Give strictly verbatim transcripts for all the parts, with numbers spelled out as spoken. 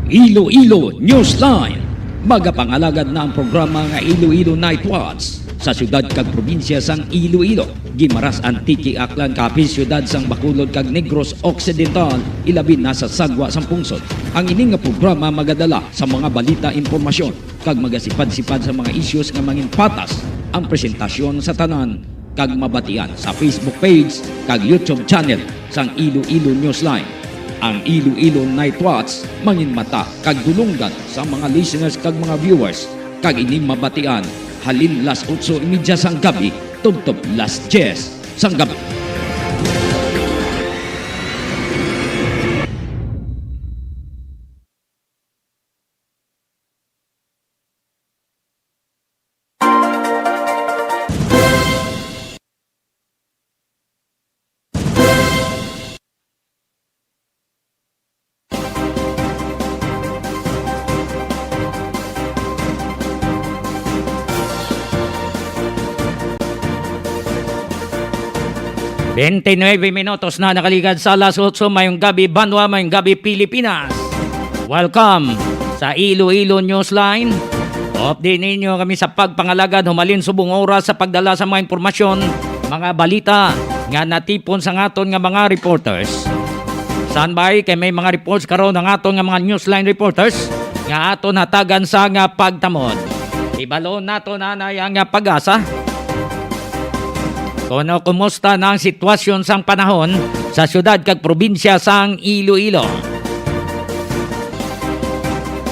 Iloilo Newsline. Magapangalagad na ang programa nga Iloilo Night Watch sa siyudad kag probinsya sang Iloilo. Guimaras, Antique, Aklan, Capiz, siyudad sang Bacolod kag Negros Occidental, ilabi na sa sagwa sang pungsod. Ang ini nga programa magadala sa mga balita, impormasyon, kag magasipad-sipad sa mga issues nga manginpatas. Ang presentasyon sa tanan kag mabatian sa Facebook page kag YouTube channel sang Iloilo Newsline. Ang Iloilo Night Watch manginmata kag dulonggan sa mga listeners kag mga viewers, kag ini mabatian halin las otso y media sang gabi tubtob las diyes sang gabi. Bente nuebe minutos na nakaligad sa alas otso. Mayong gabi, banwa. Mayong gabi, Pilipinas. Welcome sa Iloilo Newsline. Update ninyo kami sa pagpangalagad humalin subong oras sa pagdala sa mga impormasyon, mga balita nga natipon sa aton nga mga reporters. Standby kay may mga reports karon ang aton nga mga Newsline reporters nga aton hatagan sa nga pagtamod. Ibalo nato na ang nga pag-asa. Kuno kumusta na ang sitwasyon sang panahon sa siyudad kag probinsya sang Iloilo?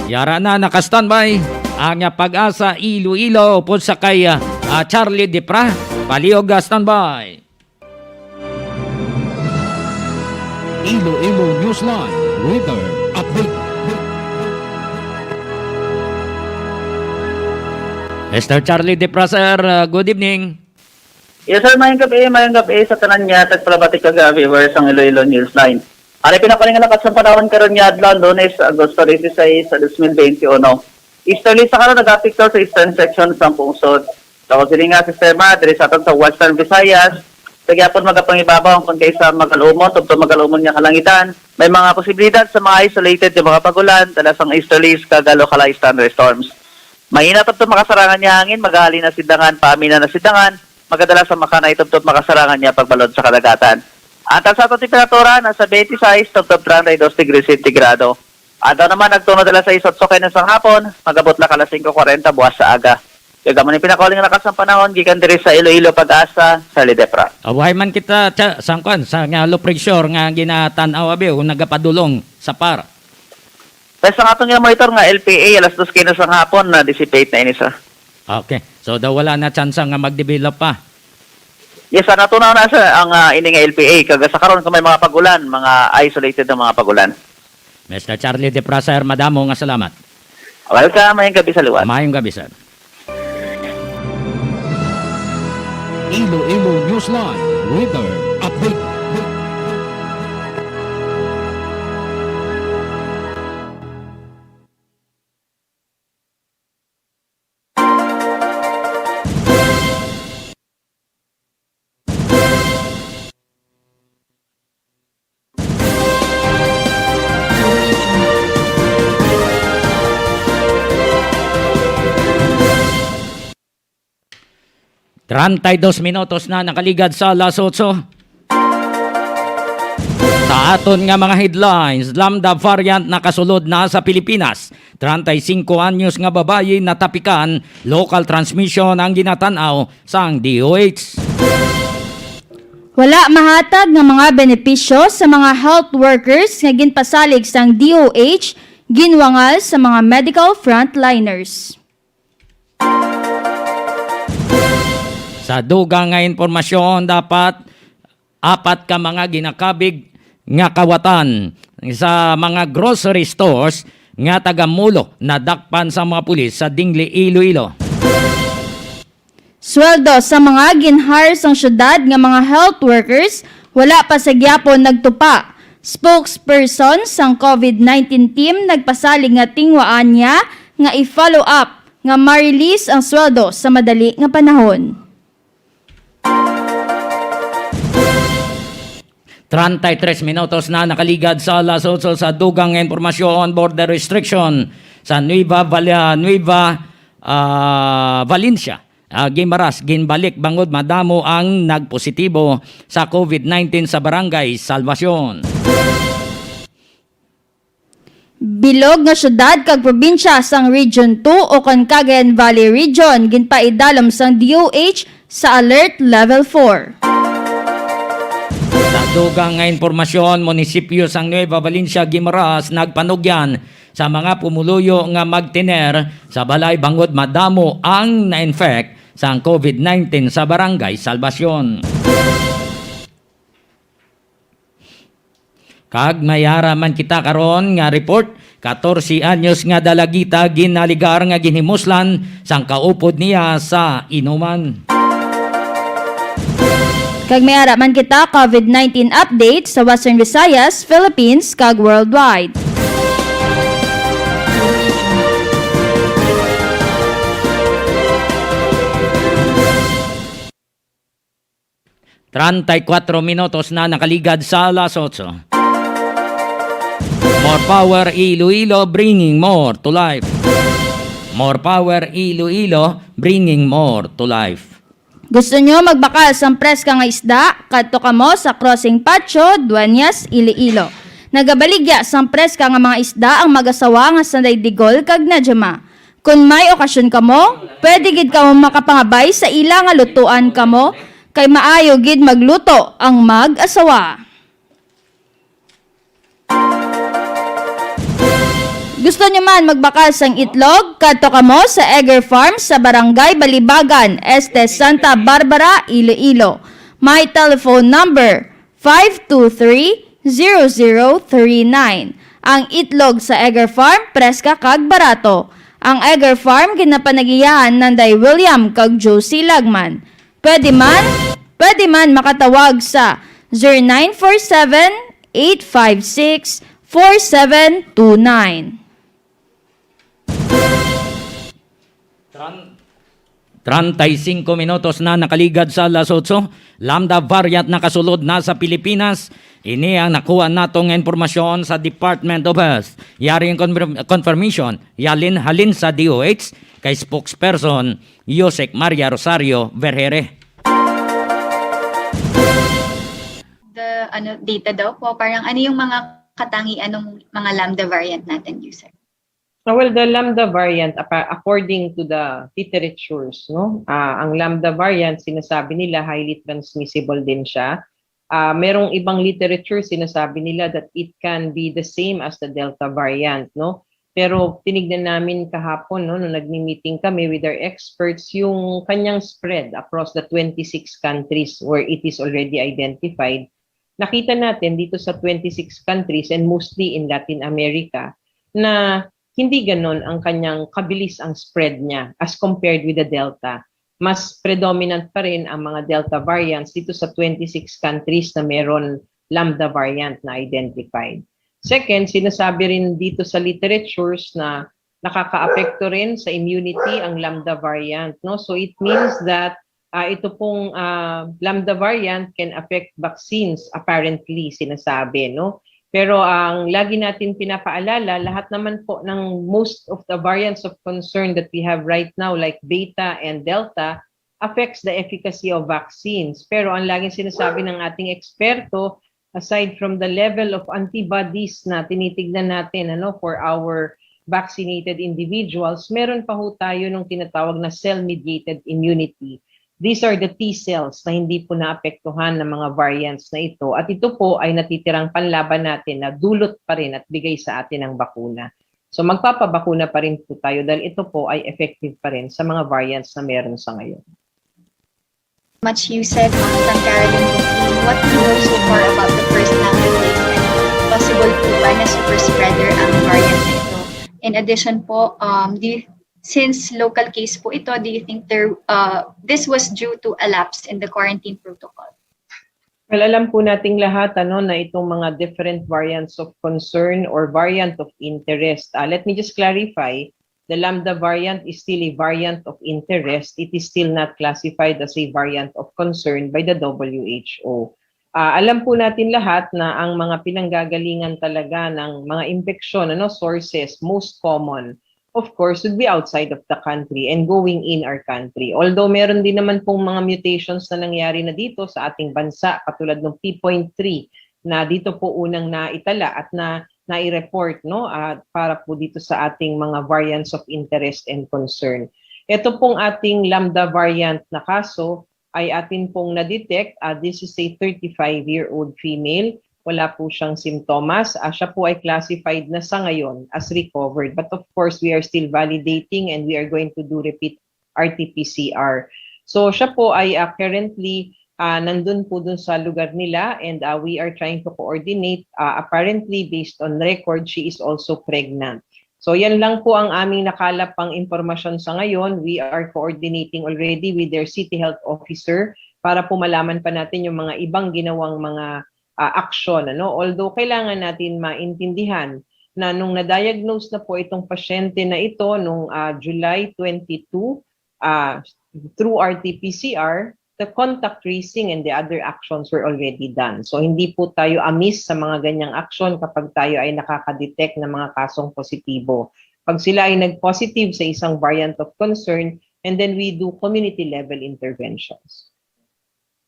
Yara na, naka-standby ang Pag-asa Iloilo upod sa kay, ah, ah, Charlie Dipra. Palihog, ah, standby. Iloilo Newsline Weather Update. Mister Charlie Dipra, sir, ah, good evening. Yes, sir. Mayong gabi, mayong gabi sa tanan niya. Tagpalabati ka, viewers, ang Iloilo Newsline. Ari pinakuling lakas ng panahon karon nga adlaw, Lunes, Agosto dieciséis, dos mil veintiuno. Easterly sa karon nagapekto sa eastern section sang pungsod. Sa sining nga sistema diri sa aton sa Western Visayas, sa gyapon magapangibabaw ang kon kay sa magalumon tubtob magalumon nga kalangitan. May mga posibilidad sa mga isolated nga mga pagulan, dala sang easterlies kag localized thunderstorms. Mahina tubtob makasarangan nga hangin, magahalin na sidangan, paamina na sidangan, magadala sa makanay tubtob makasarangan nga pagbalod sa kadagatan. Ang taas sa aton temperatura nasa twenty-six tubtob treinta y dos degrees centigrado. Adlaw naman, nagtunod alas sais otso kay na sang hapon, magabot lang alas singko kwarenta buwas sa aga. Kag amo ni pinakuling lakas sang panahon gikan diri sa Iloilo, Pag-asa, sa Lidepra. Awahay man kita, tsa-, sang kwan, sa nga low pressure nga ginatan-aw, abi, o nagapadulong sa par. Sa sang aton nga monitor nga L P A, alas dos kay na sang hapon, na-dissipate na ini sa. Okay. So, daw wala na tsansa nga mag-develop pa? Yes, ang natunaw na sa ang, ah, ini nga L P A, kag sa karon kung may mga pag-ulan, mga isolated na mga pag-ulan. Mister Charlie Dipra, sir, madamo nga salamat. Welcome, mayong gabi sa liwat. Mayong gabi, sir. Iloilo Newsline Weather Update. Treinta y dos minutos na nakaligad sa alas otso. Sa aton nga mga headlines, Lambda variant nakasulod na sa Pilipinas. Treinta y cinco anyos nga babayi natapikan, local transmission ang ginatan-aw sang D O H. Wala mahatag nga mga benepisyo sa mga health workers nga ginpasalig sang D O H, ginwangal sa mga medical frontliners. Sa dugang nga impormasyon, dapat apat ka mga ginakabig nga kawatan sa mga grocery stores nga taga-Molo nadakpan sa mga pulis sa Dingle, Iloilo. Sweldo sa mga gin-hire sang syudad nga mga health workers wala pa sa gyapon nagtupa. Spokesperson sang COVID nineteen team nagpasalig nga tingwaan niya nga i-follow up nga ma-release ang sweldo sa madali nga panahon. Treinta y tres minutos na nakaligad sa alas otso sa dugang nga impormasyon, border restriction sa Nueva Val-, ah, Nueva, ah, Valencia. Ah, Guimaras, ginbalik bangod madamo ang nagpositibo sa covid nineteen sa Barangay Salvacion. Bilog nga syudad kag probinsya sang Region two o kon Cagayan Valley Region ginpaidalom sang D O H sa Alert Level four. Sa dugang nga impormasyon, munisipyo sang Nueva Valencia, Guimaras nagpanugyan sa mga pumuluyo nga magtener sa balay bangod madamo ang na-infect sang covid nineteen sa Barangay Salvacion. Kag may ara man kita karon nga report, katorse anyos nga dalagita ginaligar nga ginhimuslan sang kaupod niya sa inuman. Kag may ara man kita covid nineteen update sa Western Visayas, Philippines, kag worldwide. Treinta y cuatro minutos na nakaligad sa alas otso. More power Iloilo, bringing more to life. More power Iloilo, bringing more to life. Gusto nyo magbakal sang preska nga isda? Kadto kamo sa Crossing Patio, Dueñas, Iloilo. Nagabaligya sang preska nga mga isda ang mag-asawa nga sanday Digol kag Najma. Kon may okasyon kamo, pwede gid kamo makapangabay sa ila nga lutuan kamo, kay maayo gid magluto ang mag-asawa. Gusto nyo man magbakal sang itlog? Kadto kamo sa Egger Farm sa Barangay Balibagan, Este, Santa Barbara, Iloilo. May telephone number five two three, zero zero three nine. Ang itlog sa Egger Farm, preska kag barato. Ang Egger Farm ginapanagiyahan nanday William kag Josie Lagman. Pwede man, pwede man makatawag sa zero nine four seven, eight five six, four seven two nine. Tran-, treinta y cinco minutos na nakaligad sa alas otso. Lambda variant nakasulod na sa Pilipinas. Ini ang nakuha nato nga impormasyon sa Department of Health. Yari ang confirm-, confirmation, yalin halin sa D O H kay spokesperson Yusek Maria Rosario Vergere. The, ano, data daw po, parang ano yung mga katangian ng mga Lambda variant natin, Yusek? Ah, well, the Lambda variant, apa-, according to the literatures, no? Ah, ang Lambda variant, sinasabi nila highly transmissible din siya. Ah, merong ibang literature, sinasabi nila that it can be the same as the Delta variant, no? Pero tinignan namin kahapon, no, nung nagmi-meeting kami with our experts, yung kanyang spread across the twenty-six countries where it is already identified. Nakita natin dito sa twenty-six countries and mostly in Latin America na hindi ganon ang kanyang kabilis ang spread niya as compared with the Delta. Mas predominant pa rin ang mga Delta variants dito sa twenty-six countries na meron Lambda variant na identified. Second, sinasabi rin dito sa literatures na nakakaapekto rin sa immunity ang Lambda variant, no? So it means that ah, ito pong ah, Lambda variant can affect vaccines, apparently, sinasabi, no? Pero ang lagi natin pinapaalala, lahat naman po ng most of the variants of concern that we have right now, like Beta and Delta, affects the efficacy of vaccines. Pero ang laging sinasabi ng ating eksperto, aside from the level of antibodies na tinitignan natin, ano, for our vaccinated individuals, meron pa ho tayo nung tinatawag na cell-mediated immunity. These are the T cells na hindi po naapektuhan ng mga variants na ito, at ito po ay natitirang panlaban natin na dulot pa rin at bigay sa atin ng bakuna. So magpapabakuna pa rin po tayo dahil ito po ay effective pa rin sa mga variants na meron sa ngayon. Much, Yusek, um, from Caroline Booking. What do you know so far about the first Lambda case? Possible po ba na super spreader ang variant na ito? In addition po, um, do you, since local case po ito, do you think there, uh, this was due to a lapse in the quarantine protocol? Well, alam po nating lahat, ano, na itong mga different variants of concern or variant of interest. Ah, let me just clarify, the Lambda variant is still a variant of interest. It is still not classified as a variant of concern by the W H O. Ah, alam po natin lahat na ang mga pinanggagalingan talaga ng mga impeksyon, ano, sources, most common, of course, would be outside of the country and going in our country. Although meron din naman pong mga mutations na nangyari na dito sa ating bansa, katulad ng P point three na dito po unang naitala at na nai-report, no, ah, para po dito sa ating mga variants of interest and concern. Ito pong ating Lambda variant na kaso ay atin pong na-detect. Ah, this is a thirty-five-year-old female. Wala po siyang simptomas. Ah, siya po ay classified na sa ngayon as recovered. But of course, we are still validating and we are going to do repeat R T P C R. So siya po ay, ah, currently, ah, nandun po dun sa lugar nila, and, ah, we are trying to coordinate. Ah, apparently, based on record, she is also pregnant. So yan lang po ang aming nakalap pang impormasyon sa ngayon. We are coordinating already with their city health officer para po malaman pa natin yung mga ibang ginawang mga, ah, aksyon, ano? Although kailangan natin maintindihan na nung na-diagnose na po itong pasyente na ito nung, ah, July twenty-two, ah, through R T P C R, the contact tracing and the other actions were already done. So hindi po tayo amis sa mga ganyang aksyon kapag tayo ay nakaka-detect ng mga kasong positibo. Pag sila ay nag-positive sa isang variant of concern, and then we do community level interventions.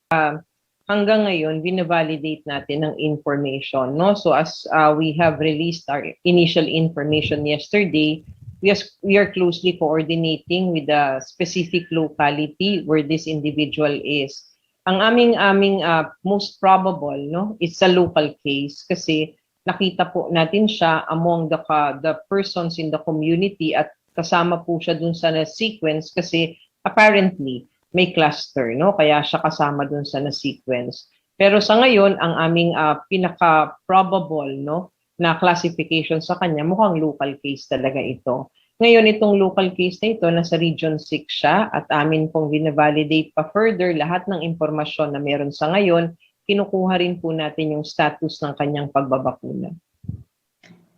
Ah, hanggang ngayon, binavalidate natin ang information, no? So as, ah, we have released our initial information yesterday, we as-, we are closely coordinating with the specific locality where this individual is. Ang aming, aming, ah, most probable, no, it's a local case kasi nakita po natin siya among the ka-, the persons in the community at kasama po siya dun sa na-sequence kasi apparently may cluster, no? Kaya siya kasama dun sa na-sequence. Pero sa ngayon, ang aming, ah, pinaka-probable, no, na classification sa kanya, mukhang local case talaga ito. Ngayon, itong local case na ito, nasa Region six siya at amin pong binavalidate pa further lahat ng impormasyon na meron sa ngayon. Kinukuha rin po natin yung status ng kanyang pagbabakuna.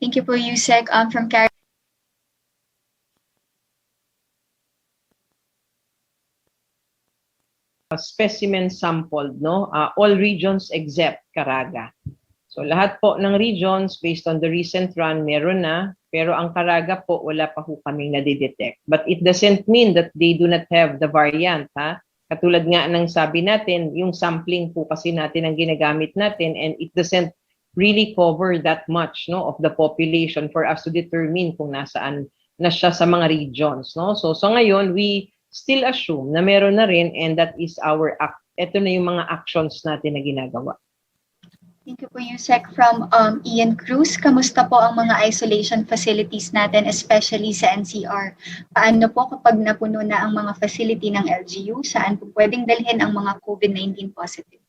Thank you po, Yusek. Um, from Karen. Specimen sampled, no? Ah, all regions except Caraga. So lahat po ng regions, based on the recent run, meron na. Pero ang Caraga po, wala pa ho kaming nadidetect. But it doesn't mean that they do not have the variant, ha? Katulad nga ng sabi natin, yung sampling po kasi natin ang ginagamit natin, and it doesn't really cover that much, no, of the population for us to determine kung nasaan na siya sa mga regions, no? So, so ngayon, we still assume na meron na rin, and that is our act-, ito na yung mga actions natin na ginagawa. Thank you po, Yusek. From, um, Ian Cruz, kamusta po ang mga isolation facilities natin, especially sa N C R? Paano po kapag napuno na ang mga facility ng L G U? Saan po pwedeng dalhin ang mga COVID nineteen positive?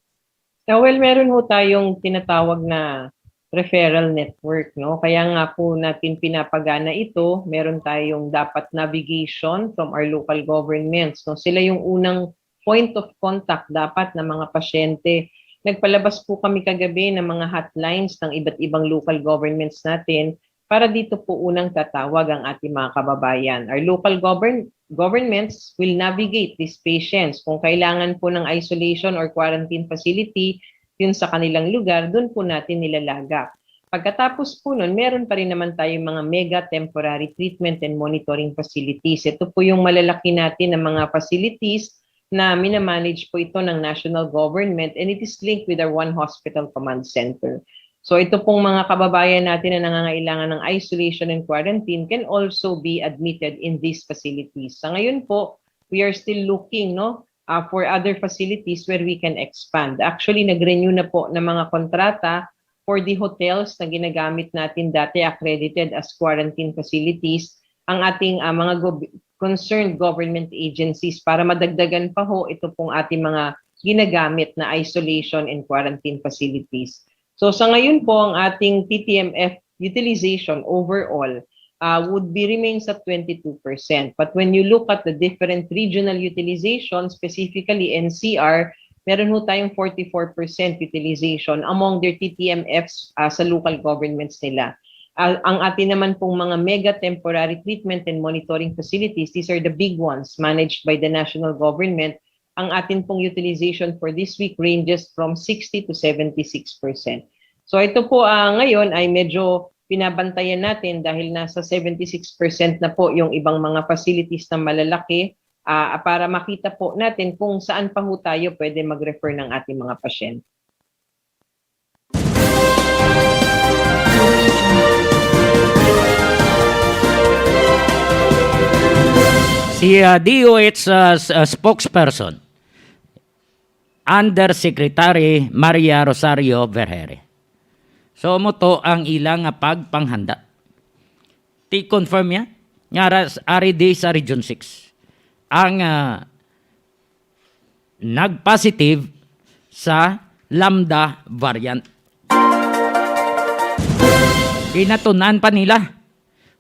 Ah, well, meron ho tayong tinatawag na referral network, no? Kaya nga po natin pinapagana ito, meron tayong dapat navigation from our local governments, no? Sila yung unang point of contact dapat ng mga pasyente. Nagpalabas po kami kagabi ng mga hotlines ng iba't ibang local governments natin para dito po unang tatawag ang ating mga kababayan. Our local govern-, governments will navigate these patients. Kung kailangan po ng isolation or quarantine facility, yun sa kanilang lugar, dun po natin nilalagak. Pagkatapos po nun, meron pa rin naman tayong mga mega temporary treatment and monitoring facilities. Ito po yung malalaki natin na mga facilities na minamanage po ito ng national government, and it is linked with our One Hospital Command Center. So ito pong mga kababayan natin na nangangailangan ng isolation and quarantine can also be admitted in these facilities. Sa ngayon po, we are still looking, no, uh, for other facilities where we can expand. Actually, nag-renew na po ng mga kontrata for the hotels na ginagamit natin dati, accredited as quarantine facilities, ang ating, ah, mga gob-, concerned government agencies para madagdagan pa ho ito pong ating mga ginagamit na isolation and quarantine facilities. So sa ngayon po, ang ating T T M F utilization overall, ah, would be, remains at twenty-two percent. But when you look at the different regional utilization, specifically N C R, meron ho tayong forty-four percent utilization among their T T M Fs, ah, sa local governments nila. Ah, ang atin naman pong mga mega temporary treatment and monitoring facilities, these are the big ones managed by the national government. ang atin pong utilization for this week ranges from sixty to seventy-six percent. So ito po, ah, ngayon ay medyo binabantayan natin dahil nasa seventy-six percent na po yung ibang mga facilities na malalaki, ah, para makita po natin kung saan pa ho tayo pwede mag-refer ng ating mga pasyente. Si, ah, D O H, ah, s-, ah, spokesperson, Undersecretary Maria Rosario Vergeire. So, mo to ang ila nga pagpanghanda. Ti-confirm niya nga ras-, ari di sa Region six ang, ah, nag-positive sa Lambda variant. Ginatunan pa nila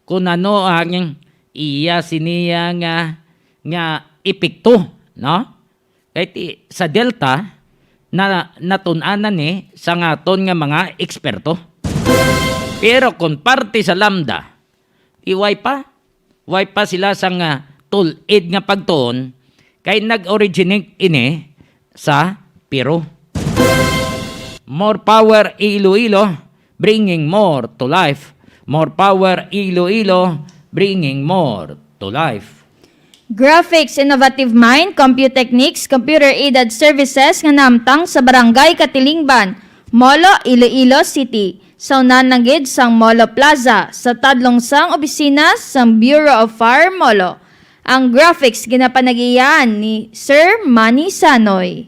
kung ano ang iya siniya nga, nga epekto, no? Kay ti-, sa Delta, na, natun-an na ni sa ngaton nga mga eksperto. Pero kung parte sa Lambda, di way pa. Way pa sila sang, ah, tulid nga pagtuon, kay nag-originate ini sa Peru. More power Iloilo, bringing more to life. More power Iloilo, bringing more to life. Graphics Innovative Mind, Computechnics, Computer Aided Services nga nahamtang sa Barangay Katilingban, Molo, Iloilo City. Saunan lang gid sang Molo Plaza, sa tadlong sang opisina sang Bureau of Fire Molo. Ang graphics ginapanag-iyaan ni Sir Manny Sanoy.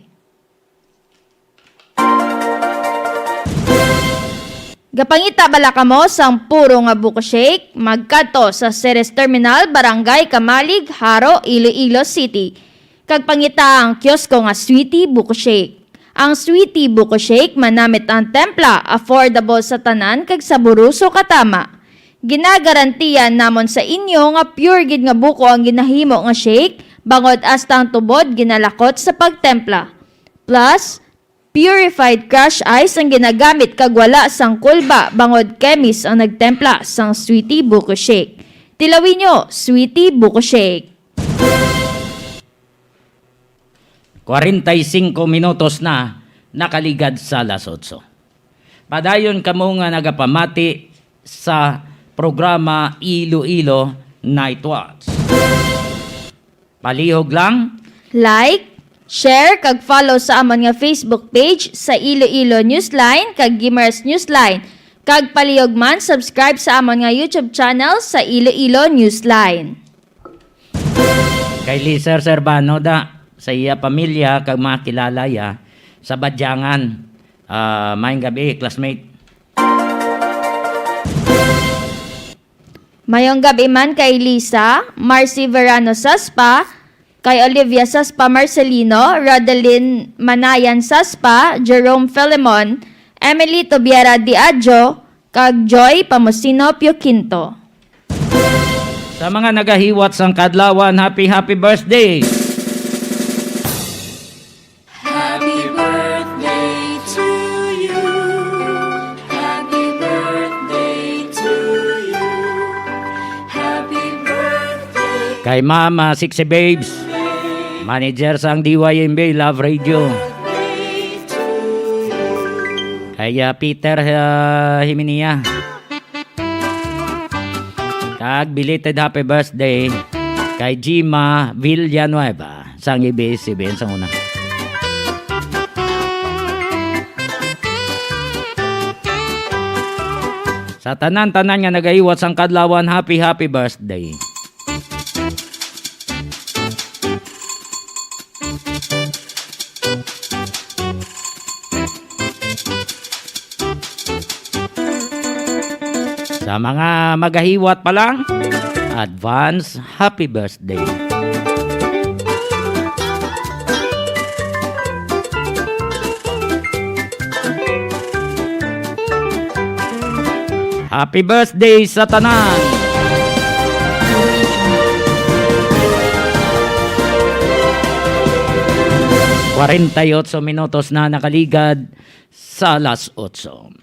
Gapangita bala kamo sang puro nga buko shake? Magkadto sa Ceres Terminal, Barangay Kamalig, Jaro, Iloilo City, kag pangita ang kiosko nga Sweetie Buko Shake. Ang Sweetie Buko Shake manamit ang templa, affordable sa tanan kag saboroso katama. Ginagarantiya namon sa inyo nga pure gid nga buko ang ginahimo nga shake, bangod hasta ang tubod ginalakot sa pagtempla. Plus, purified crush ice ang ginagamit kag wala sang kulba, bangod chemist ang nagtempla sang Sweetie Buko Shake. Tilawi nyo, Sweetie Buko Shake. Kwarenta y singko minutos na nakaligad sa alas otso. Padayon kamo nga nagapamati sa programa Iloilo Night Watch. Palihog lang. Like, share, kag follow sa amon nga Facebook page sa Iloilo Newsline kag Guimaras Newsline. Kag palihog man, subscribe sa amon nga YouTube channel sa Iloilo Newsline. Kay Lisa Servano da, sa iya pamilya kag mga kilala iya sa Badyangan. Ah, maayong gabi, classmate. Mayong gabi man kay Lisa, Marcy Verano Saspa, kay Olivia Saspa Marcelino, Rodeline Manayan Saspa, Jerome Filemon, Emily Tubiera Diagio, kag Joy Pamusino Pioquinto. Sa mga nagahiwat sang kadlawan, happy, happy birthday! Happy birthday to you. Happy birthday to you. Happy birthday Kay Mama Sexy Babes, manager sang D Y M B Love Radio. to you. Kay, ah, Peter, ah, Jimenia. Kag belated happy birthday kay Jima Villanueva sang A B S C B N sang una. Sa tanan-tanan nga nagahiwat sang kadlawan, happy, happy birthday. Sa mga magahiwat pa lang, advance happy birthday. Happy birthday sa tanan! Kwarenta y otso minutos na nakaligad sa alas otso.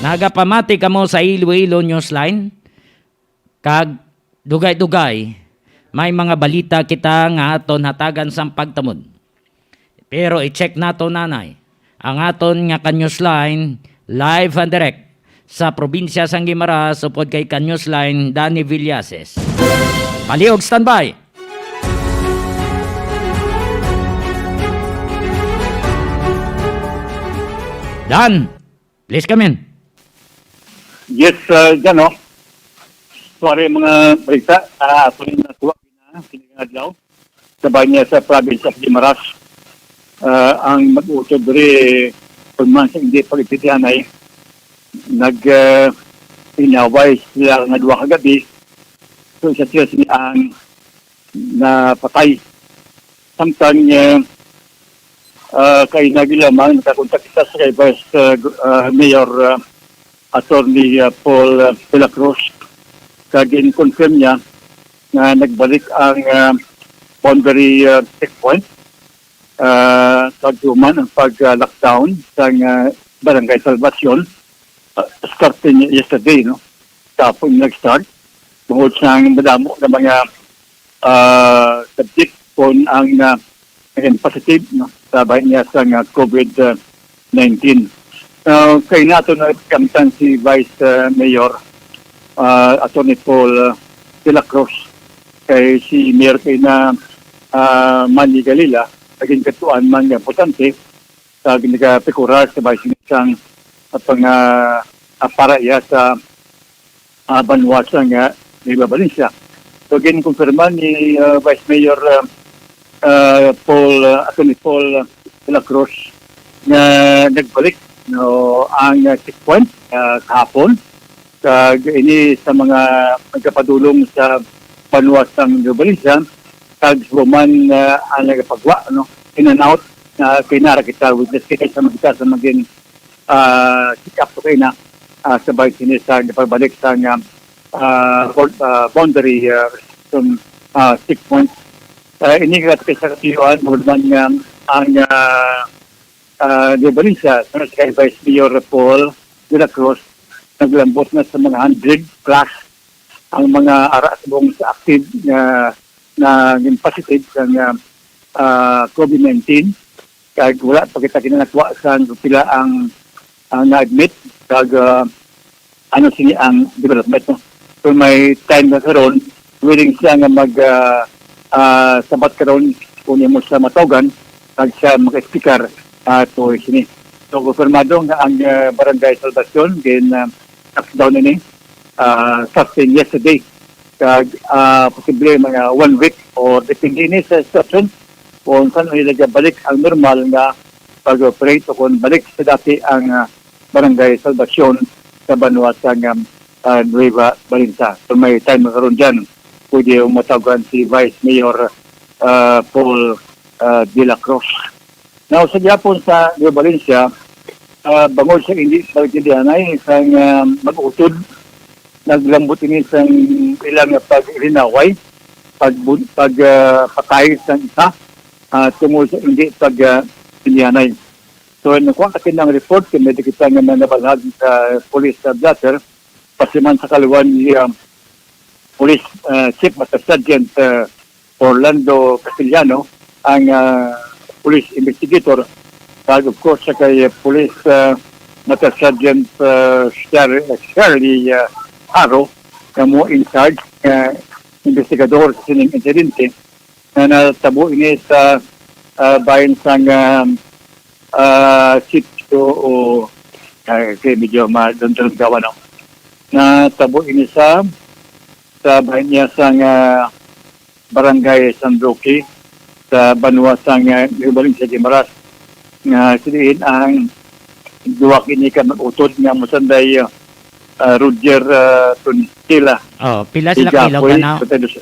Nagapamati kamo sa Iloilo Newsline, kag dugay-dugay may mga balita kita nga aton hatagan sang pagtamod. Pero i-check nato, nanay, ang aton nga ka-newsline, live and direct sa probinsya sang Guimaras upod kay ka-newsline Danny Villases. Palihog, standby! Dan, please come in. Yes, uh, Jano. Suwari mga balita, uh, ato rin natuwa na kini nga adlaw. Sa bahin niya sa province of Guimaras, uh, ang mag-utod diri, kung man sa hindi pagkatianay, nag uh, inaway sila nga duha ka gabi. So, isa sila sini ang napatay. Samtang uh, uh, kay nagila man, nakakontak kita sa kay Vice uh, uh, Mayor uh, Attorney uh, Paul uh, de la Cruz. Kag in-confirm niya nga nagbalik ang uh, boundary uh, checkpoint uh, kag human ang pag-lockdown sang uh, Barangay Salvacion. Uh, starting yesterday, no? Tapos nag-start tungod sa madamo na mga uh, subject kung ang uh, naging positive, no, sa bahin niya sa nga COVID-nineteen. Uh, kay nato na kamtan si Vice uh, Mayor uh, Attorney Paul uh, de la Cruz, kay si Mayor kay na uh, Manny Galila, naging katuan man nga importante sa ginagapikurar sa bahin sang uh, pang uh, para iya sa uh, banwa sang uh, Nueva Valencia. So, ginkonfirma ni uh, Vice Mayor uh, uh, Paul, uh, Attorney Paul de la Cruz nga nagbalik, no, ang uh, checkpoint uh, kahapon. Kag ini sa mga nagapadulong sa banwa sang Nueva Valencia, kag human uh, ang nagapagwa, no, in and out, uh, kay nara kita witness kay sa magita sa maging uh, check up kay na uh, sa bike sini sa pagbalik sa nga uh, boundary uh, uh, checkpoint. Uh, ini nga sa katiyuan, naman nga ang uh, uh, Nueva Valencia, sa kay Vice Mayor Paul de la Cruz, naglambot na sa mga hundred plus ang mga ara subong sa active nga na positive sa uh, COVID nineteen. Kag wala pa kita kinanakuha sa pila ang ang na-admit kag uh, ano sini ang development, no? So may time na karon, willing siya nga mag uh, uh, sabat karon kung imo sa matugan kag siya maka-explicar uh, to sini. So konfirmado nga ang uh, Barangay Salvacion gin uh, lockdown ini uh, starting yesterday kag uh, posible mga one week o depende ni sa sitwasyon kung saan nila balik ang normal nga pag-operate o kung balik sa dati ang uh, Barangay Salvacion sa banwa sa um, uh, Nueva Valencia. So may time na karon dyan, pwede yung matawagan si Vice Mayor uh, Paul uh, de la Cruz. Now, sa gihapon sa Nueva Valencia, uh, bangod sa hindi pagtindihanay sa uh, mag-utod, naglambot ini sa ilang pag-ilinaway, pag, pag uh, patay sa isa uh, tungod sa hindi pag uh, tindihanay. So, nakuha natin ang report kay may kita nga mga nabalhag sa police sa blotter, pasiman sa kaluan ni uh, Police uh, Chief Master Sergeant uh, Orlando Castellano, ang uh, police investigator, kag of course sa kay uh, Police uh, Master Sergeant uh, Sher- Shirley uh, Haro, na mo in charge uh, investigador sa sining insidente na natabo ini sa uh, bahin sang uh, uh, sitio o uh, kay medyo madundun gawa no. Natabo ini sa sa bahin niya sang uh, barangay San Roque sa banwa sang uh, Nueva Valencia, Guimaras, nga sidiin ang duwa kini ka mag-utod nga musanday uh, uh, Roger uh, Tunstila. Oh, pila sila ka bilog, Igapoy, ano? Kwarenta y dos,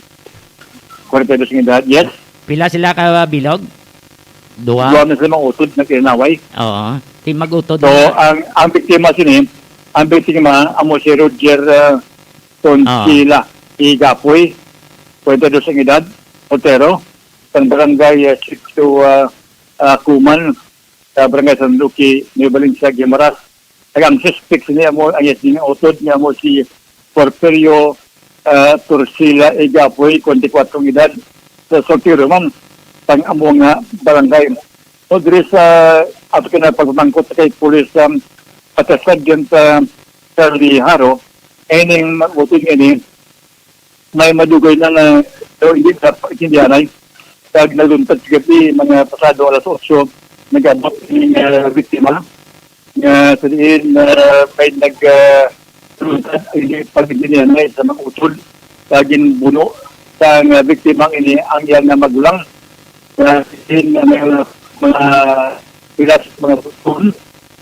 kwarenta y dos nga edad. Yes. Pila sila ka bilog? Duha. Duha na sila mag-utod nga kinaway. Oo. Ti mag-utod So, na. ang ang biktima sini, ang biktima amo si Roger uh, Tunstila Igapoy, kwarenta y dos ang edad, Otero, sang barangay uh, Sitio uh, uh, Kuman, sa barangay San Roque, Nueva Valencia, Guimaras. Kag ang suspect sini amo ang iyang utod niya amo si Porfirio ah, Torcilla Igapoy, twenty-four ang edad, sa Soltero man, pang amo nga barangay. So, diri sa ato kinapagpamangkot kay Police, um, Master Sergeant, ah, Charlie Haro, ining mag-uting ini, may madugay na nga, pero hindi na pagkindihanay. Kag nagluntad sa gabi, mga pasado alas otso, nag-abot ang, ah, biktima nga sa diin, ah, may nag, ah, luntad, hindi pagkindihanay sa mga utod. Kag ginbuno sa, ah, biktima ini ang iyang, ah, magulang. Nga sa diin, ah, may mga, mga pilas, mga putol,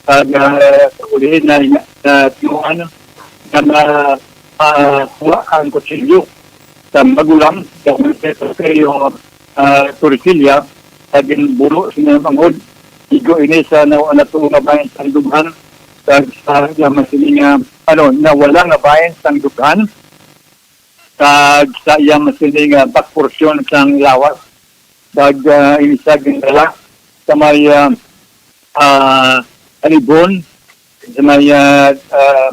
kag, ah, sa ulihin na, na, na tinuan nga ma-, makuha ang kutsilyo sa magulang, sa Ministeryo, ah, Torrecilla, sa ginbulo sa mga manghod. Igo ini sa na-, natuo nga bahin sang dughan, kag sa iya man sini nga, ano, nawala nga bahin sang dughan, kag sa iya man sini nga back portion sang lawas, kag, ah, ini sa gindala sa may, ah, ah, Alibon, sa may, ah, ah,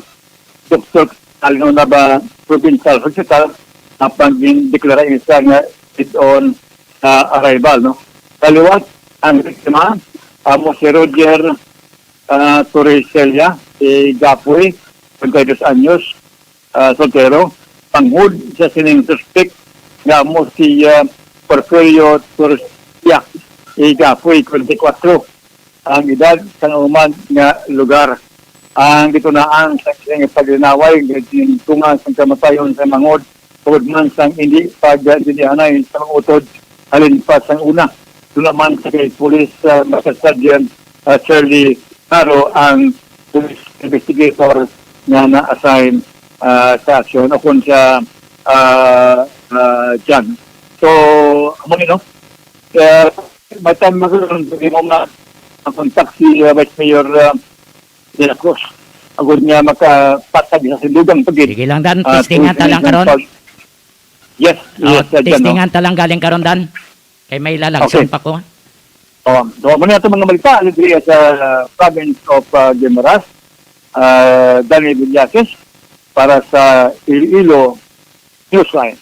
Doktor Alno na ba Provincial Hospital, apan gindeklara ini sa nga dead on, ah, arrival, no? Kaliwat, ang biktima, amo si Roger, ah, Torrecilla, si Gapoy, twenty-two anyos, ah, soltero, manghod sa sining suspek nga amo si, ah, Porfirio Torrecilla, Igapoy, twenty-four ang edad, sa human nga lugar. Ang gitunaan sa sining paglinaway nga gintunga sang kamatayon sa manghod tungod man sang hindi pagdilihanay sa mga utod halin pa sang una. Duna man sa kay Police, ah, Master Sergeant, ah, Shirley Haro ang police investigator nga na-assign, ah, sa aksyon o kung sa, ah, ah, John. So, amo ni, no? Kaya may time mo karon, pwede mo ma-, ma-contact si, ah, Vice Mayor, ah, De La Cruz. Agud nga makapatag sa sindugang pagid. Sige lang, Dan. Ah, testingan ta lang karon. Yes, oh, yes, uh, testingan ta lang galing karon, Dan. Kay may lalagsyon pa ko. Oh, so, muna ito mga balita, diri sa province of, uh, Guimaras, uh, Danny Villasis, para sa Iloilo Newsline.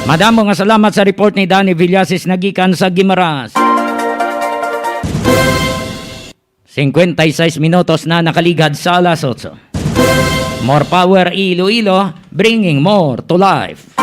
Madamo nga salamat sa report ni Danny Villasis nagikan sa Guimaras. Singkwenta y seis minutos na nakaligad sa alas otso. More power Iloilo, bringing more to life.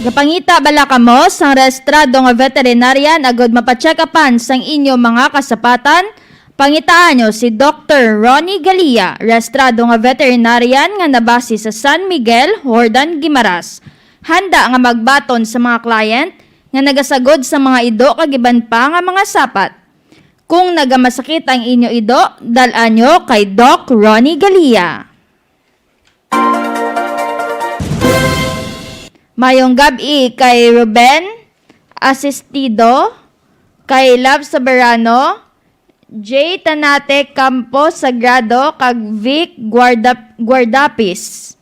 Gapangita bala kamo sang rehistrado nga veterinarian agud mapacheck-upan sang inyo mga kasapatan? Pangitaan nyo si Doktor Ronnie Galia, rehistrado nga veterinarian nga nabase sa San Miguel, Jordan, Guimaras. Handa nga magbaton sa mga client nga nagasagod sa mga ido kag iban pa nga mga sapat. Kung nagamasakit ang inyo ido, dal-a nyo kay Doc Ronnie Galia. Mayong gab-i kay Ruben Asistido, kay Love Soberano, J Tanate Campo Sagrado, kag Vic Guarda-, Guardapis.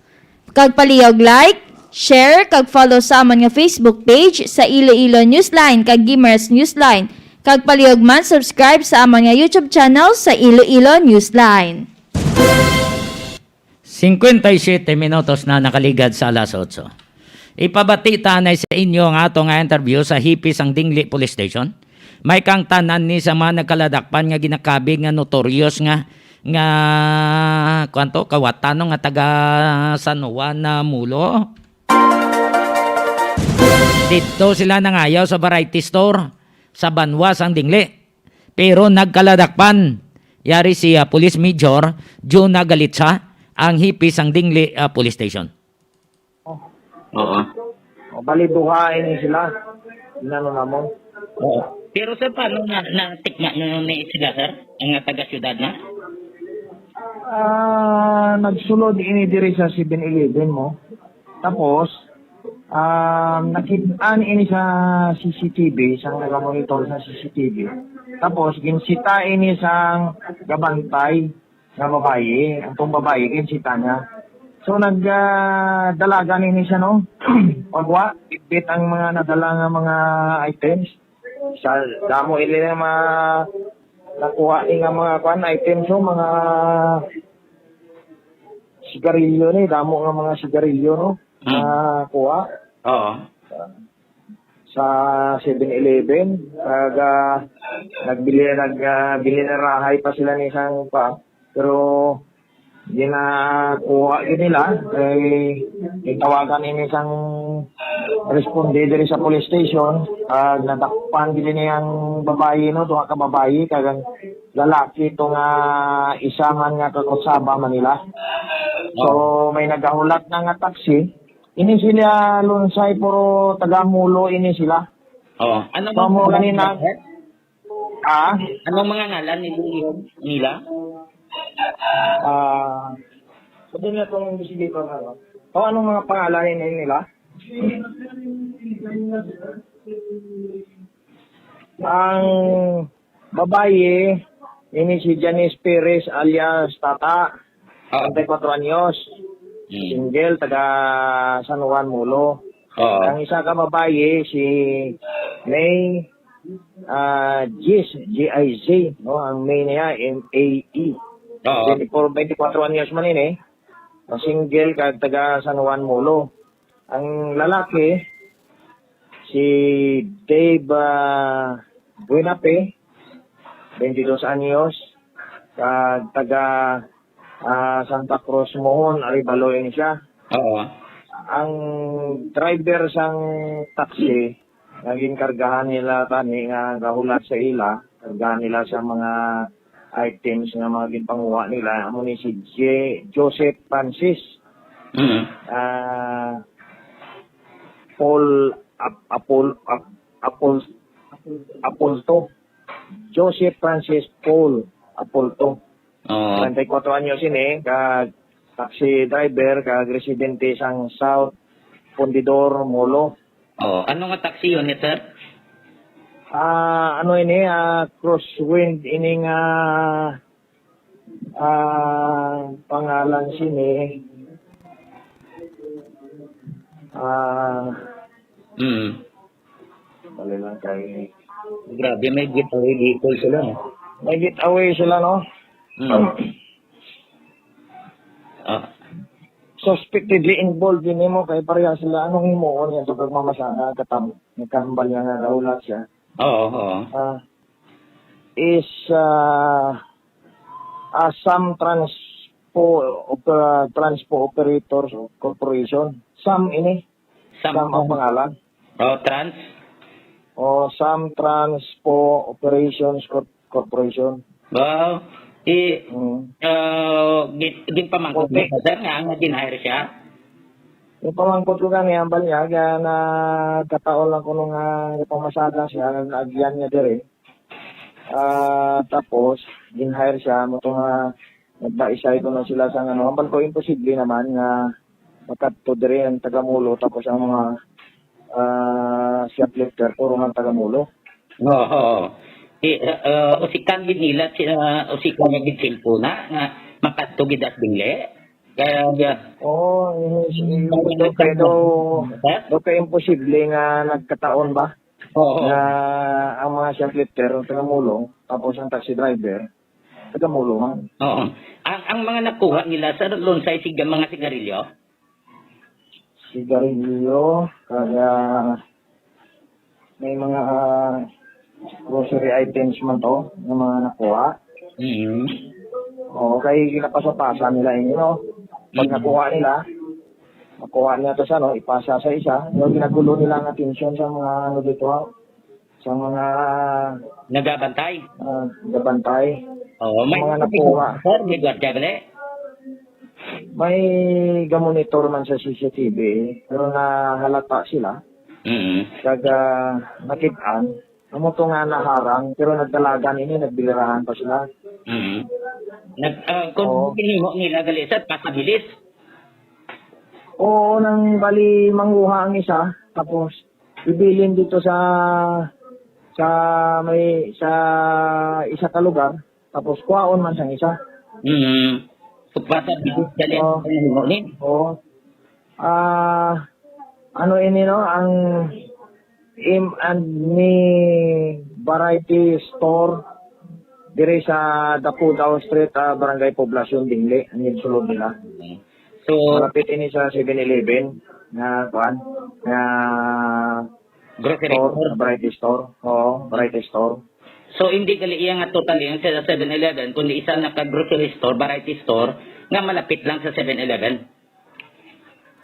Kag palihog like, share, kag follow sa amon nga Facebook page sa Iloilo Newsline kag Guimaras Newsline. Kag palihog man subscribe sa amon nga YouTube channel sa Iloilo Newsline. Cincuenta y siete minutos na nakaligad sa alas otso. Ipabati ta anay sa inyo ang ato nga interview sa Hipi sang Dingli Police Station. May kaangtanan ni sa mga nagkaladakpan nga ginakabig nga notorious nga, nga, kuwan to, kawatan, no, nga taga San Juan na Mulo. Didto sila nangayaw sa variety store sa banwa sang Dingli. Pero nagkaladakpan. Yari si, ah, Police Major Juna Galitza, ang hipi sang Dingli, ah, Police Station. Oo. O, bali, duha ini sila. Inano namon. Oo. Pero, sir, paano na, natikma nyo ni sila, sir? Ang taga syudad na? Ah, nagsulod ini diri sa Seven Eleven mo. Tapos, ah, nakit-an ini sa C C T V, sa nagamonitor sa C C T V. Tapos, ginsita ini sang gabantay nga babayi. Ang tong babayi, ginsita niya. So, nag, ah, dalagan ini siya, no? Pagwa, bitbit ang mga nadala nga mga items. Sa damo ini nga mga nakuha ni nga mga kwan, items, no? Mga sigarilyo ni, damo nga mga sigarilyo, no? Mm. Nakuha. Oo. Sa Seven Eleven, kag, ah, nagbili, nag, ah, bili na rahay pa sila ni isang pa. Pero ginakuha gid nila, kay gitawagan ini sang responde diri sa police station, ah, nadakpan gid ini ang babayi, no, duha ka babayi, kag ang lalaki to nga isa man nga kakutsaba man nila. So, may nagahulat na nga taxi. Ini sila Lunsay, puro taga Mulo ini sila. Oh, ano Mamo mga gani na. Ah? Anong mga ngalan ni nila? Ah, sabi niya tong sige pa nga. O, anong mga pangalan ni nila? Ang babayi, ini si Janice Perez alias Tata, Oo. treinta y cuatro anyos, Mm. single, taga San Juan, Mulo. Oo. Ang isa ka babayi, si May, ah, Jis, G I Z, no? Ang May niya, M A E. Oo. Twenty-four, twenty-four anyos man ini. Single, kag taga San Juan, Mulo. Ang lalaki, si Dave, ah, Buenape, twenty-dos anyos, kag taga, ah, Santa Cruz, Mohon, Arevalo ini siya. Oo. Ang driver sang taxi, nga ginkargahan nila tani nga gahulat sa ila, kargahan nila sa mga items nga mga ginpanguha nila, amo ni si J-, Joseph Francis. Mm. Ah, Paul Ap-, Apol-, Ap-, Apol-, Apolto. Joseph Francis Paul Apolto. Oo. Treinta y cuatro anyos ini, kag taxi driver, kag residente sang South Fundidor, Mulo. Oo. Ano nga taxi yun, sir? Ah, ano ini, ah, Crosswind ini nga, ah, pangalan sini. Ah, Mm. Dali lang kay Grabe, may getaway vehicle sila, no? May getaway sila, no? Mm. Ah. Suspectedly involved din mo kay pareha sila. Anong himuon niya sa pagmamasada? Katam-, nagkahambal niya nga daw lahat siya. Oo, oo. Ah, is, ah, Assam Transpo, Oper-, Transpo Operators Corporation. Sam ini. Sam Sam ang ang pangalan. Oh, Trans? Oh, Sam Transpo Operations Corp-, Corporation. Wow. I, Mm. ah, gin-, ginpamangkot Okay. mo, sir, nga ang gin-hire siya? Yung pamangkot ko gani, ang bal niya, kaya nagkataon lang ko nung, ah, nagpamasada siya, nag-agian niya diri. Ah, tapos, gin-hire siya, mo to nga, nagbaisay ko na sila sa ano, ang bal ko, imposible naman nga makadto diri ang taga Mulo, tapos ang mga, ah, shoplifter, puro nga taga Mulo. Oo, oo. Di, uh, uh, usikan gid nila, si, uh, usikan nga gid cellphone na, nga makadto gid at binli. Kaya, kaya, Oo, eh, si, Kaya daw kay, daw, Ha? daw kay imposible nga nagkataon ba? Oo. Nga ang mga shoplifter, taga Mulo, tapos ang taxi driver, taga Mulo man. Oo. Ang, ang mga nakuha nila sa Lunsay, sig-, mga sigarilyo? Sigarilyo, kag, ah, may mga, ah, grocery items man to, nga mga nakuha. Mm. Oo, kay ginapasa-pasa nila ini, no? Pag Mm. nakuha nila, makuha nila to sa, no, ipasa sa isa, yung ginagulo nila ang atensyon sa mga, ano dito, ha? Sa mga Nagabantay? ah, nagabantay. Oo, may Mga nakuha. Sir, may gwardiya gali? May gamonitor man sa C C T V, pero nahalata sila. Mm. Kag, ah, nakit-an, amo to nga naharang, pero nagdalagan ini, nagbilirahan pa sila. Mm. Nag, ah, kung Oo. ginhimo nila gali, sir, pasabilis? Oo, nang bali manguha ang isa, tapos ibilin dito sa, sa may, sa isa ka lugar, tapos kuhaon man sang isa. Mm. Supporter ni Gali ang Oh. Nahimo ni. Oh. Ah, ano ini, no? Ang M and Me Variety Store diri sa Dapudao Street, ah, Barangay Poblacion, Dingle, ang sulod nila. So, malapit ini sa Seven Eleven nga, kuan, nga grocery store, store. Variety store. Oo, variety store. So, hindi gali iya nga totally ang sa Seven Eleven, kundi isa na ka grocery store, variety store, nga malapit lang sa Seven Eleven.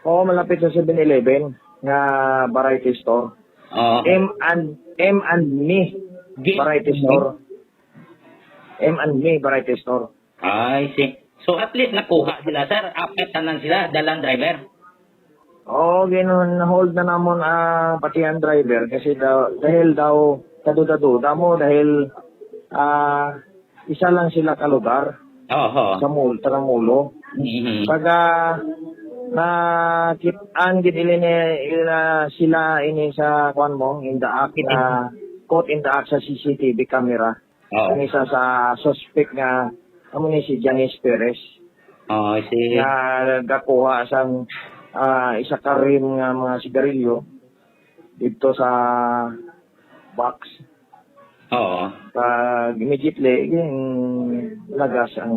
Oo, malapit sa Seven Eleven nga variety store. Oo. M and, M and Me Gi- Variety Store. M and Me Variety Store. I see. So, at least nakuha sila, sir. Apat tanan sila, dalang driver. Oo, gin-hold na namon ang pati ang driver kasi daw, dahil daw, kaduda-duda mo, dahil, ah, isa lang sila ka lugar Oho. sa mall, taga Molo. Mhm. Pag, ah, nakit-an gid ili ni, ila, sila ini sa, kuwan mo, in the act, Kit-, ah, caught in the act sa C C T V camera. Oo. Ang isa sa suspect nga, amo ni si Janice Perez. Oh, I see. Nga gakuha sang, ah, isa ka rim nga mga sigarilyo dito sa box. Oo. Pag immediately, yung lagas ang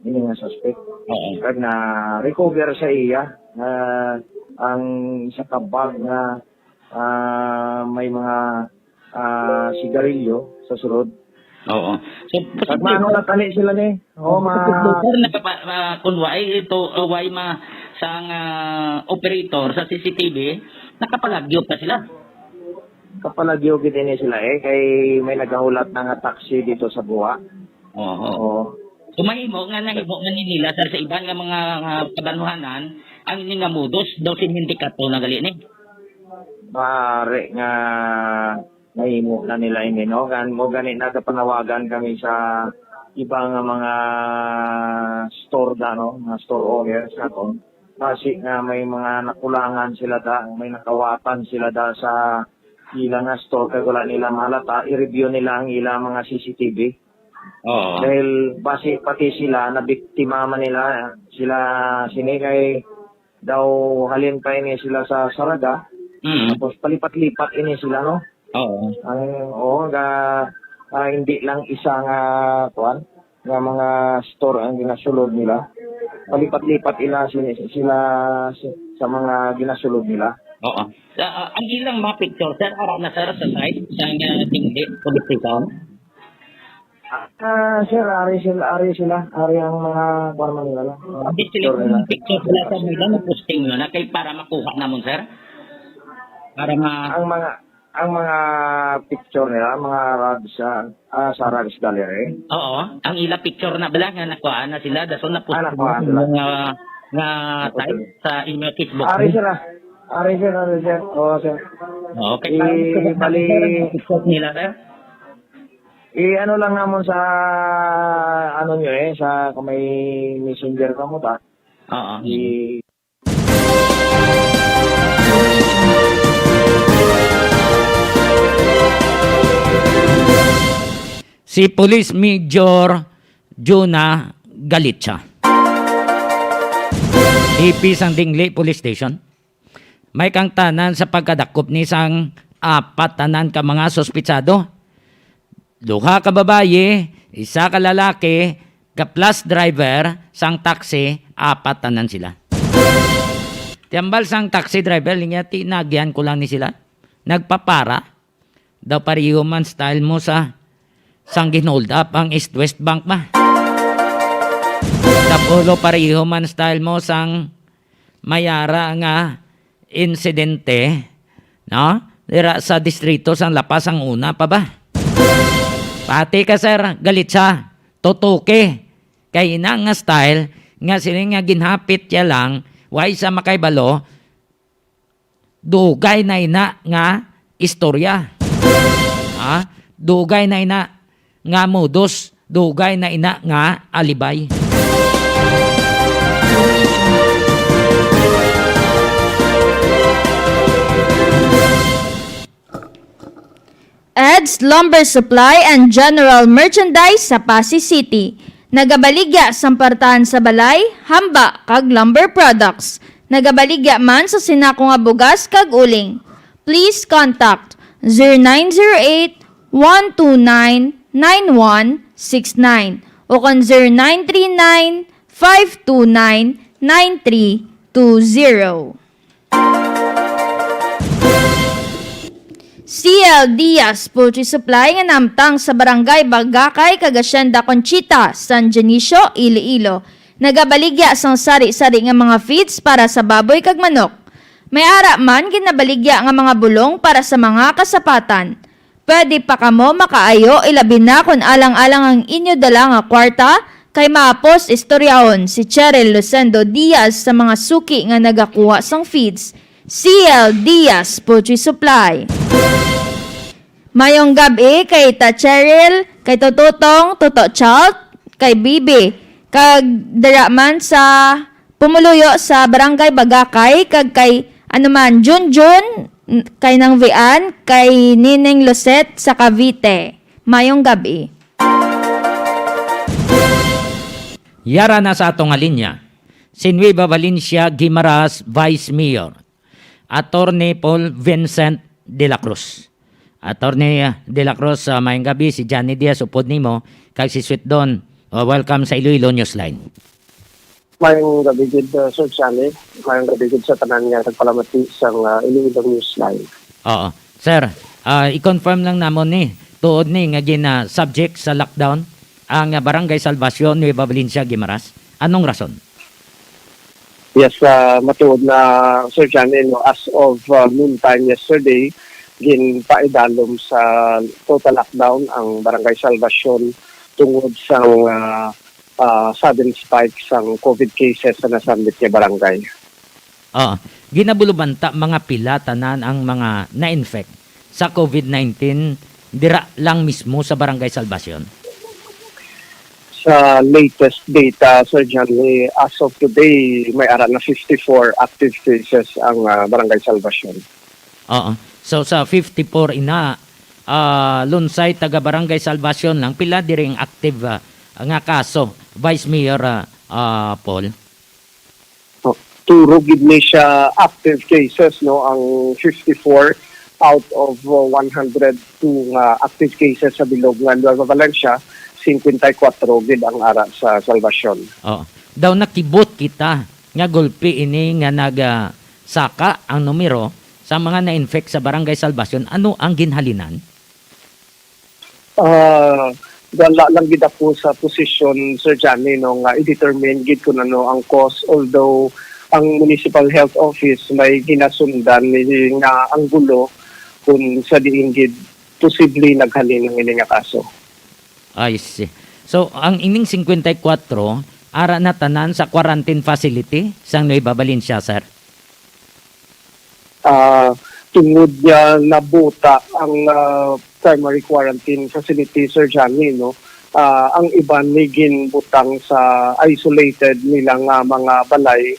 ini nga suspect. Oo. Kag na-recover sa iya, ah, ang isa ka bag nga, ah, may mga, ah, sigarilyo sa sulod. Oo. So, Kag posible maano na tani sila ni? Oh, ma- Posible, sir, nakapa-, ah, kung way ito, uh, way ma-, sang, ah, operator sa C C T V, nakapalagyo pa sila. Kapalagyo gid ini sila, eh, kay may nagahulat na nga taxi dito sa Buwa. Oo. Oo. So, mahimo nga nahimo man ni nila, sir, sa iban nga mga, ah, kabanwahanan, ang ini nga modus daw sindikato na gali ni. Maaari nga nahimo na nila ini, no? Gan-, mo gani nagapanawagan kami sa iba nga mga store da, no? Mga store owners naton. Basi nga may mga nakulangan sila da, may nakawatan sila da sa ila nga store kag wala nila mahalata, i-review nila ang ila mga C C T V. Oo. Dahil basi pati sila nabiktima man nila, sila sini kay daw halin pa ini sila sa Saraga, Mm. tapos palipat-lipat ini sila, no? Oo. Ang, oo, ga, ah, hindi lang isa nga, kuwan, nga mga store ang ginasulod nila. Palipat-lipat ila sila, sila sa, sa mga ginasulod nila. Oo. Ah, ah, ang ilang mga picture, sir, ara na, sir, sa site, sa, ah, Tingli Police Station? Ah, sir, ari sila, ari sila, ari ang mga, kuwan man nila, no? Ang picture nila. Picture sila sa nila na posting nyo na kay para makuha namon, sir? Para ma- Ang mga, ang mga picture nila, mga rags, ah, ah, sa Rags Gallery. Oo, ang ila picture na bala nga nakuha na sila, dason na Ah, nakuha sila. Nga, nga Nakuha type sila. Sa inyo Facebook. Ari sila. Ari sila, ari sila. Oo, sir. Okay, I-, para bali, picture nila, sir? I-ano lang namon sa, ano nyo eh, sa kung may messenger ka mo ta. Oo. I- Si Police Major Jonah Galicia, D P sang Dingli Police Station. May kangtanan sa pagkadakop ni sang apat tanan ka mga suspitsado. Duha ka babayi, isa ka lalaki, ka plus driver sang taxi, apat tanan sila. Ti hambal sang taxi driver, linya ti naagyan ko lang ni sila. Nagpapara. Daw pareho man style mo sa, sang gin-hold up ang East West Bank ba? Daw pareho man style mo sang may ara nga insidente, no? Dira sa distrito sang La Paz ang una pa ba? Pati ka, sir, Galicia, tutuki. Kay ina nga style, nga siling nga ginhapit ya lang, way sa makaibalo, dugay na ina nga istorya. Ha? Dugay na ina nga modus, dugay na ina nga alibay. Ed's Lumber Supply and General Merchandise sa Passi City. Nagabaligya sang partahan sa balay, hamba, kag lumber products. Nagabaligya man sa sinako nga bugas kag uling. Please contact zero nine zero eight, one two nine, nine one six nine o kon zero nine three nine, five two nine, nine three two zero. C L Diaz Poultry Supply nga nahamtang sa Barangay Bagakay kag Hacienda Conchita, San Dionisio, Iloilo, nagabaligya sang sari-sari nga mga feeds para sa baboy kag manok. May ara man ginabaligya nga mga bulong para sa mga kasapatan. Pwede pa kamo makaayo, ilabi na kon alang-alang ang inyo dala nga kwarta, kay maapos istoryahon si Cheryl Lucendo Diaz sa mga suki nga nagakuha sang feeds. C L Diaz Poultry Supply. Mayong gab-i kay Ta Cheryl, kay Tototong, Toto Chalt, kay Bibi, kag dira man sa pumuluyo sa Barangay Bagakay, kag kay ano man, Junjun, n-, kay Nang Vian, kay Nineng Lucet sa Cavite. Mayong gab-i. Yara na sa ato nga linya, si Nueva Valencia Guimaras, Vice Mayor, Attorney Paul Vincent de la Cruz. Attorney, ah, de la Cruz, ah, mayong gab-i, si Johnny Diaz upod nimo, kag si Sweet Don. Ah, welcome sa Iloilo Newsline. Mayong gab-i gid, ah, Sir Johnny. Mayong gab-i gid sa tanan nga nagpalamati sang, ah, Iloilo Newsline. Oo. Sir, ah, i-confirm lang namon ni, tuod ni nga gina-subject sa lockdown ang, ah, Barangay Salvacion, Nueva Valencia, Guimaras. Anong rason? Yes, ah, matuod na, Sir Johnny, no, as of, ah, noontime yesterday, ginpaidalom sa total lockdown ang Barangay Salvacion tungod sa, ah, ah, sudden spike sang COVID cases sa nasambit nga barangay. Ah, ginabulubanta mga pila tanan ang mga na-infect sa COVID nineteen dira lang mismo sa Barangay Salvacion? Sa latest data, Sir Johnny, as of today, may ara na fifty-four active cases ang, ah, Barangay Salvacion. Oo. So, sa fifty-four ina, ah, Lunsay, taga Barangay Salvacion lang, pila diri ang active, ah, nga kaso, Vice Mayor, ah, ah, Paul? Oh, turo gid ni siya active cases, no, ang fifty-four out of, uh, one hundred two nga active cases sa bilog nga Nueva Valencia, singkwenta y kuwatro gid ang ara sa Salvacion. Oo. Daw nakibot kita nga gulpi ini nga nagasaka ang numero sa mga na-infect sa Barangay Salvacion. Ano ang ginhalinan? Ah, wala lang gid ako sa posisyon, Sir Johnny, no, nga i-determine gid kung ano ang cause, although ang Municipal Health Office may ginasundan ni nga anggulo kung sa diin gid posible naghalin ang ini nga kaso. I see. So, ang ining singkwenta y kuwatro, ara na tanan sa quarantine facility sang Nueva Valencia, sir? Ah, tungod nga nabuta ang, ah, primary quarantine facility, Sir Johnny, no? Ah, ang iban ni ginbutang sa isolated nila nga mga balay.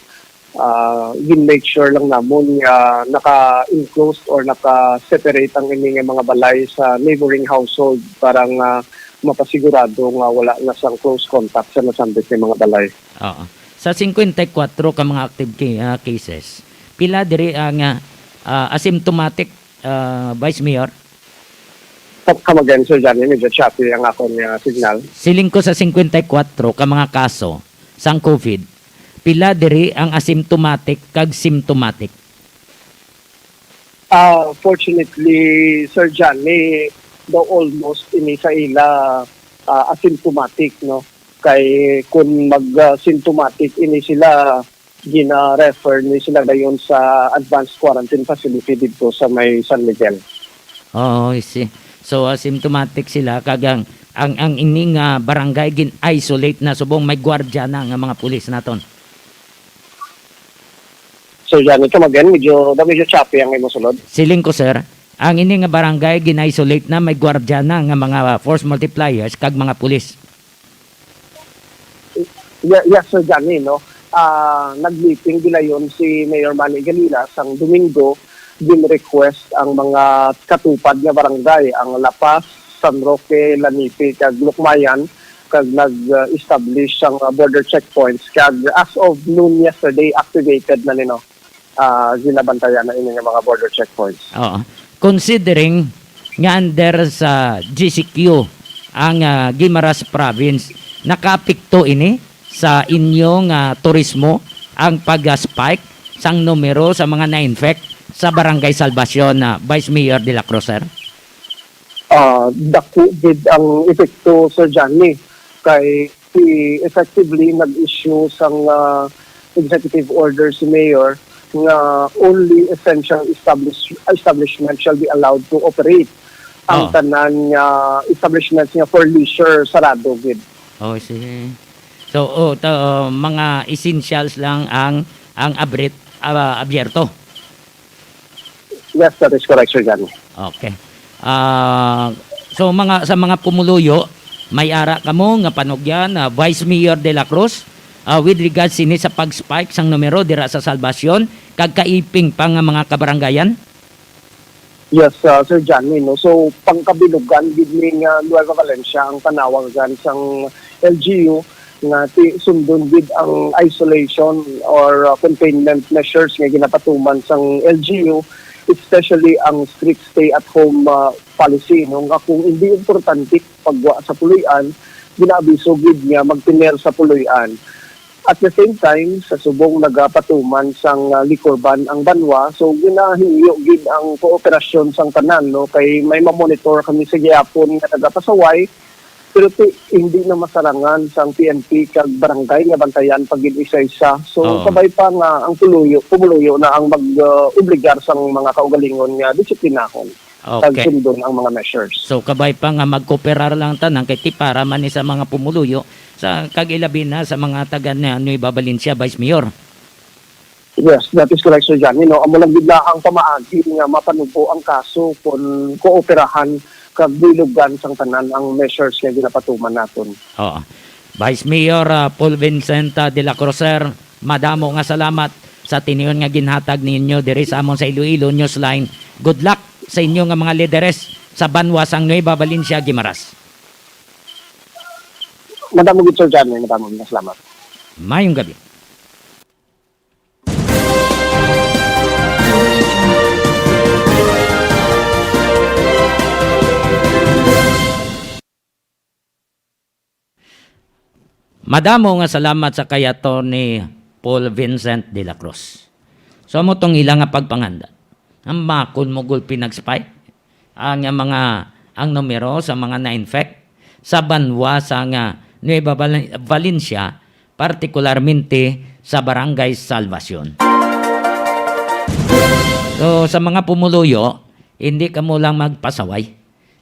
Ah, gin-make sure lang namon nga naka-enclosed or naka-separate ang ini nga mga balay sa neighboring household para nga mapasigurado nga wala na sang close contact sa nasambit nga mga balay. Oo. Sa singkwenta y kuwatro ka mga active ca-, ah, cases, pila diri ang, ah, ah, asymptomatic, ah, Vice Mayor? Come, come again, Sir Johnny. Medyo choppy ang akon nga signal. Siling ko sa singkwenta y kuwatro ka mga kaso sang COVID, pila diri ang asymptomatic kag symptomatic? Ah, fortunately, Sir Johnny, daw almost ini sa ila, ah, asymptomatic, no? Kay kun mag, ah, symptomatic ini sila, gina-refer ni sila dayon sa advanced quarantine facility didto sa may San Miguel. Oo, I see. So, asymptomatic sila, kag ang, ang, ang ining, ah, barangay gin-isolate na subong may gwardiya na nga mga pulis naton. Sir Johnny, come again, medyo, medyo choppy ang imo sulod. Siling ko, sir, ang ini nga barangay gin-isolate na, may gwardiya na nga mga force multipliers kag mga pulis. Ye-, yes, Sir Johnny, no? Ah, nag-meeting gilayon si Mayor Manny Galila sang Domingo, gin-request ang mga katupad nga barangay, ang La Paz, San Roque, Lanipe, kag Lukmayan, kag nag-establish sang, ah, border checkpoints. Kag as of noon yesterday, activated na ni, no, ah, ginabantayan na ini nga mga border checkpoints. Oo. Considering nga under sa G C Q ang, ah, Guimaras Province, nakaapekto ini sa inyong, ah, turismo, ang pag-spike sang numero sa mga na-infect sa Barangay Salvacion, ah, Vice Mayor de la Cruz, sir? Ah, dako gid ang epekto, Sir Johnny, kay si, effectively nag-issue sang, ah, executive order si Mayor nga only essential establish-, establishment shall be allowed to operate. Ang Oh. tanan nga establishments nga for leisure, sarado gid. Oh, sige. So, oh, to, oh, mga essentials lang ang, ang abrit-, ah, abierto. Yes, that is correct, Sir Johnny. Okay. Ah, so, mga, sa mga pumuluyo, may ara kamo nga panugyan, ah, Vice Mayor de la Cruz, ah, with regards sini sa pag-spike sang numero dira sa Salvacion, kag kaiping pa nga mga kabarangayan? Yes, ah, Sir Johnny, no? So, pangkabilugan gid ni nga Nueva Valencia ang panawagan sang L G U nga ti-, sundon gid ang isolation or, ah, containment measures nga ginapatuman sang L G U, especially ang strict stay-at-home, ah, policy, no? Nga kung hindi importante paggwa sa puloy-an, ginaabiso gid nga magtener sa puloy-an. At the same time, sa subong nagapatuman sang, ah, liquor ban ang banwa, so ginahingyo gid ang kooperasyon sang tanan, no, kay may mamonitor kami sa gihapon nga nagapasaway, pero ti-, hindi na masarangan sang P N P kag barangay nga bantayan pa gid isa-isa. So, Oo. kabay pa nga ang puluyo, pumuluyo na ang mag, ah, obligar sang mga kaugalingon nga disiplinahon kag Okay. sundon ang mga measures. So, kabay pa nga magkooperar lang tanan kay ti para man ni sa mga pumuluyo sa, kag ilabi na sa mga taga na Nueva Valencia, Vice Mayor. Yes, that is correct, Sir Johnny. No, amo lang gid na ang pamaagi nga mapanubo ang kaso kung kooperahan kag bilugan sang tanan ang measures nga ginapatuman naton. Oo. Vice Mayor, ah, Paul Vincent, ah, de la Cruz, sir, madamo nga salamat sa tinion nga ginhatag ninyo diri sa amon sa Iloilo Newsline. Good luck sa inyo nga mga lideres sa banwa sang Nueva Valencia, Guimaras. Madamo gid, Sir Johnny, madamo gid nga salamat. Mayong gabi. Madamo nga salamat sa kay Attorney Paul Vincent de la Cruz. So, amo tong ila nga pagpangandam. Ang makon mo gulpi nag-spike ang, ang mga, ang numero sa mga na-infect sa banwa sa nga Nueva Val-, Valencia, partikularmente sa Barangay Salvacion. So, sa mga pumuluyo, hindi kamo lang magpasaway.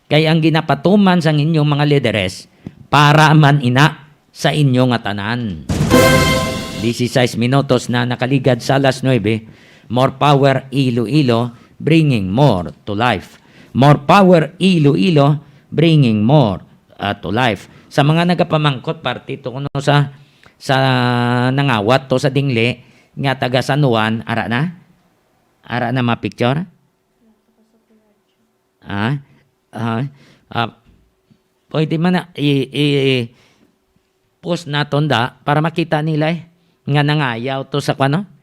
Kay ang ginapatuman sang inyong mga lideres para man ina sa inyo nga tanan. Disisais minutos na nakaligad sa alas nuebe. More power, Iloilo, bringing more to life. More power, Iloilo, bringing more, ah, to life. Sa mga nagapamangkot, parte to kuno sa, sa nangawat to sa Dingle nga taga San Juan, ara na? Ara na ma-picture? Ah, ah, ah, pwede man na i, i, post naton da para makita nila eh, nga nangayaw to sa kuno.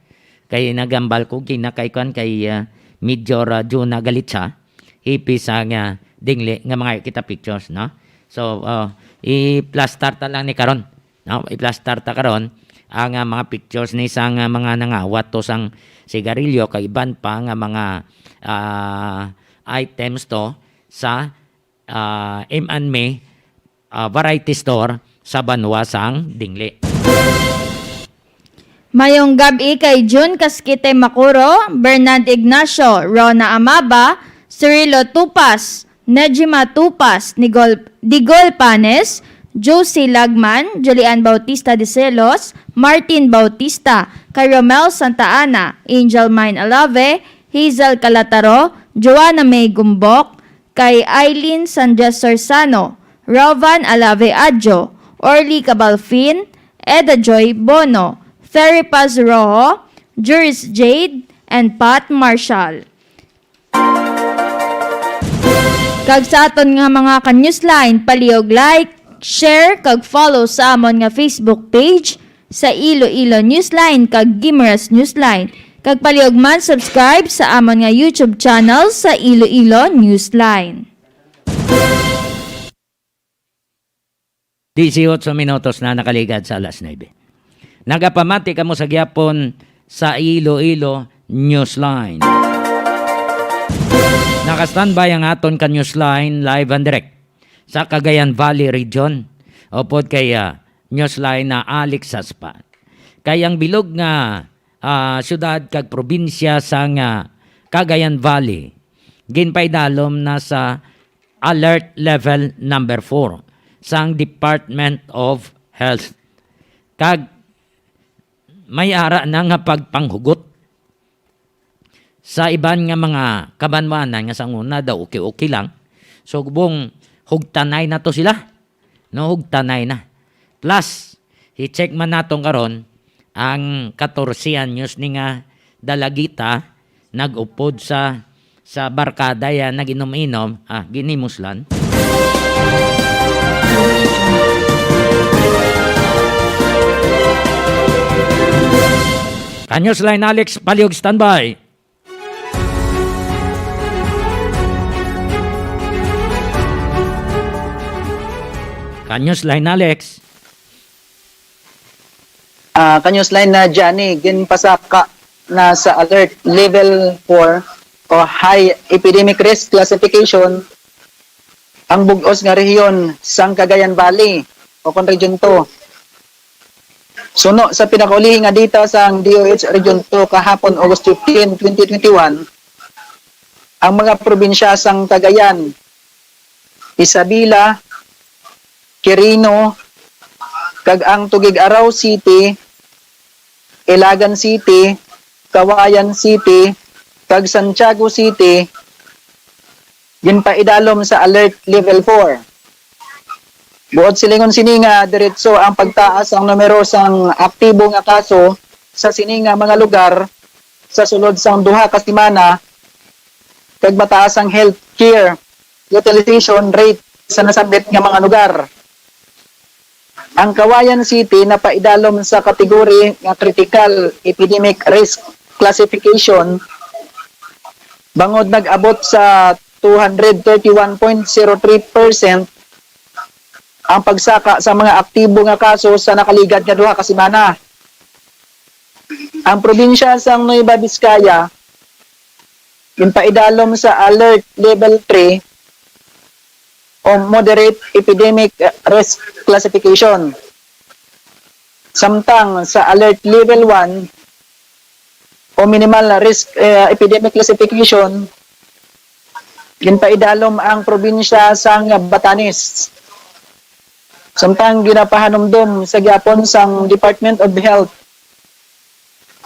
Kay nagambal ko gina kay kuan kay, ah, Major, ah, Juna Galitsa, hipi sa nga Dingle nga mga kita pictures, no? So, ah, i-plastar ta lang ni karon. No, i-plastar ta karon ang, ah, mga pictures ni sang, ah, mga nangawat to sang sigarilyo kag iban pa nga mga, ah, items to sa, ah, M and Me, ah, variety store sa banwa sang Dingle. Mayong gab-i kay June Casquete Macuro, Bernard Ignacio, Rona Amaba, Cirilo Tupas, Nejima Tupas, Nigol, Digol Panes, Josie Lagman, Julian Bautista de Celos, Martin Bautista, kay Romel Santa Ana, Angel Mine Alave, Hazel Calataro, Joanna May Gumbok, kay Eileen Sanjez Sorzano, Rovan Alave Adjo, Orly Cabalfin, Eda Joy Bono, Ferry Paz Rojo, Juris Jade, and Pat Marshall. Kag sa aton nga mga ka-Newsline, palihog like, share, kag follow sa amon nga Facebook page sa Iloilo Newsline kag Guimaras Newsline. Kag palihog man subscribe sa amon nga YouTube channel sa Iloilo Newsline. Dieciocho minutos na nakaligad sa alas nuebe. Nagapamati kamo sa gihapon sa Iloilo Newsline. Naka-standby ang aton ka Newsline live and direct sa Cagayan Valley Region, upod kay, ah, Newsline na Alex Saspa. Kay ang bilog nga, ah, syudad kag probinsya sang, ah, Cagayan Valley ginpaidalom na sa Alert Level Number Four sang Department of Health. Kag may ara na nga pagpanghugot sa iban nga mga kabanwanan nga sang una daw okay-okay lang. So, subong hugtanay na to sila. No, hugtanay na. Plus, i-check man naton karon ang katorse anyos ni nga dalagita nag-upod sa, sa barkada ya nag-inom-inom, ah, ginhimuslan. Ka Newsline Alex, palihog standby. Ka Newsline Alex. Ah, ka Newsline na Johnny, ginpasaka na sa alert level four o high epidemic risk classification ang bug-os nga rehiyon sang Cagayan Valley o kon Region two. Suno sa pinakaulihi nga data sang D O H Region two kahapon, August fifteen, twenty twenty-one, ang mga probinsya sang Cagayan, Isabela, Quirino, kag ang Tuguegarao City, Ilagan City, Cauayan City, kag Santiago City ginpaidalom sa Alert Level four. Buot silingon sini nga diretso ang pagtaas sang numero sang aktibo nga kaso sa sini nga mga lugar sa sulod sang duha ka semana, kag mataas ang healthcare utilization rate sa nasambit nga mga lugar. Ang Cauayan City napaidalom sa kategory nga Critical Epidemic Risk Classification bangod nag-abot sa two hundred thirty-one point zero three percent ang pagsaka sa mga aktibo nga kaso sa nakaligad nga duha ka semana. Ang probinsya sang Nueva Vizcaya ginpaidalom sa Alert Level three o Moderate Epidemic Risk Classification, samtang sa Alert Level one o Minimal Risk, eh, Epidemic Classification, ginpaidalom ang probinsya sang Batanes. Samtang ginapahanumdom sa gihapon sang Department of Health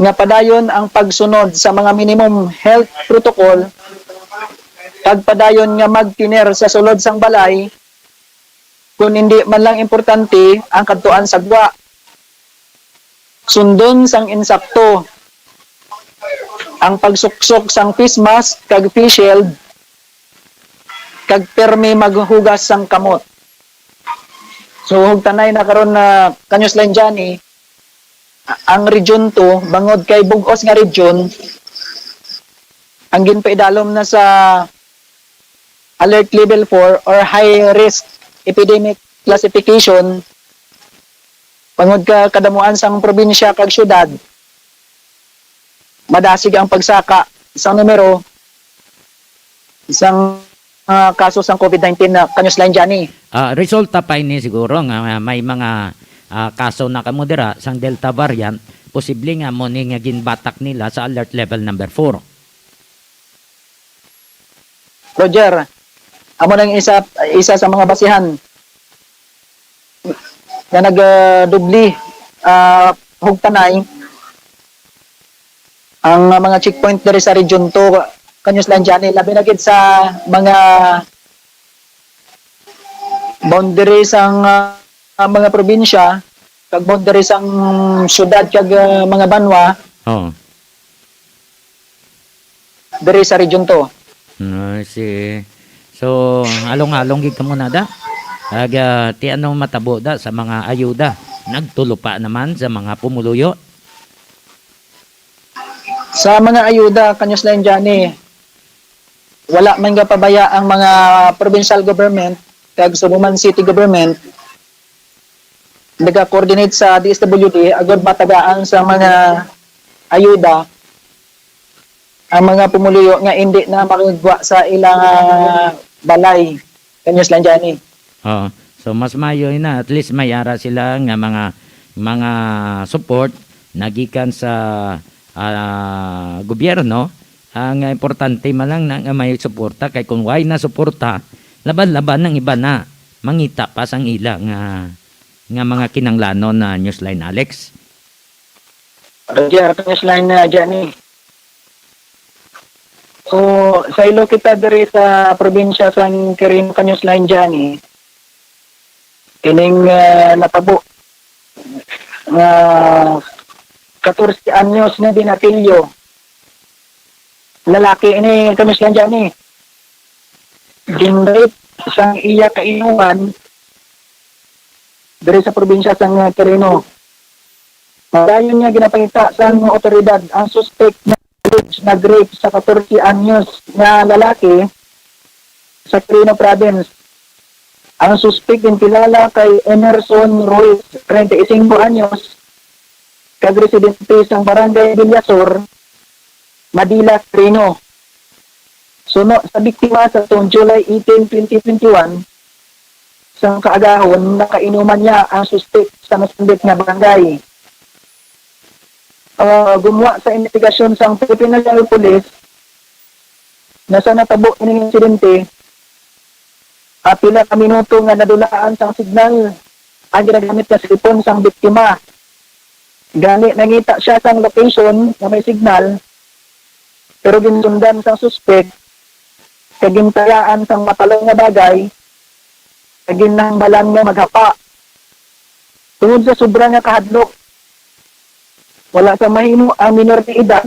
nga padayon ang pagsunod sa mga minimum health protocol, kag padayon nga magtener sa sulod sang balay, kun indi man lang importante ang kadtuan sa gwa. Sundon sang insakto ang pagsuksok sang face mask kag face shield, kag pirmi maghugas sang kamot. So, hugtanay na karon na ka Newsline Johnny, a-, ang Region two, bangod kay bug-os nga region, ang ginpaidalom na sa Alert Level four or High Risk Epidemic Classification, bangod ka kadamuan sang probinsya kag syudad, madasig ang pagsaka sa numero sang, ah, kaso sang COVID nineteen na ka Newsline Johnny. Ah, resulta pa ini siguro nga may mga, ah, kaso na kamo dira sang Delta variant, posible nga mo ni nga ginbatak nila sa alert level number four. Roger, amo nang isa, isa sa mga basihan nga nag, ah, dubli, ah, hugtanay ang mga checkpoint diri sa Region two, ka Newsline Johnny, labi na gid sa mga boundary sang, ah, mga probinsya, kag boundary sang syudad kag, ah, mga banwa. Oo. Diri sa Region two. Mm, I see. So, halong-halong gid kamo na da? Kag, ah, ti ano matabo da sa mga ayuda? Nagtulupa naman sa mga pumuluyo? Sa mga ayuda, Ka-Newsline Johnny, wala man gapabaya ang mga provincial government kag Subuman City Government nag-coordinate sa D S W D agud matagaan sa mga ayuda ang mga pumuluyo nga indi na makagwa sa ilang, ah, balay. Ka-Newsline Johnny. Oo. So, mas maayo na, at least may ara sila nga mga, mga support nagikan sa, ah, gobyerno. Ang importante man lang na nga may suporta, kay kung way na suporta, laban-laban ang iba na mangita pa sang ila nga, nga mga kinanglanon na, Newsline Alex. Roger, Ka-Newsline, ah, Johnny. So, saylo kita diri sa probinsya sang Quirino, Ka-Newsline Johnny. Kining, ah, natabo nga katorse anyos nga binatilyo. Lalaki ini, Ka-Newsline Johnny. Gin-rape sang iya kainuman diri sa probinsya sang Quirino. Padayon nga ginapangita sang otoridad ang suspek nga alleged nag-rape sa katorse anyos nga lalaki sa Quirino Province. Ang suspek ginkilala kay Emerson Ruiz, treinta y cinco anyos, kag residente sang Barangay Villasor, Madila, Quirino. Suno sa biktima, sa tuong July eighteen, twenty twenty-one, sang kaagahon, nakainuman niya ang suspek sa nasambit nga barangay. Ah, gumuha sa investigasyon sang Philippine National Police nga sa natabo ining insidente, ah, pila ka minuto nga nadulaan sang signal ang ginagamit nga cellphone sang biktima. Gani, nangita siya sang location nga may signal, pero ginsundan sang suspek kag gintayaan sang matalon nga bagay kag ginhambal nga maghapa. Tungod sa sobra nga kahadlok, wala sa mahimo ang minor de edad,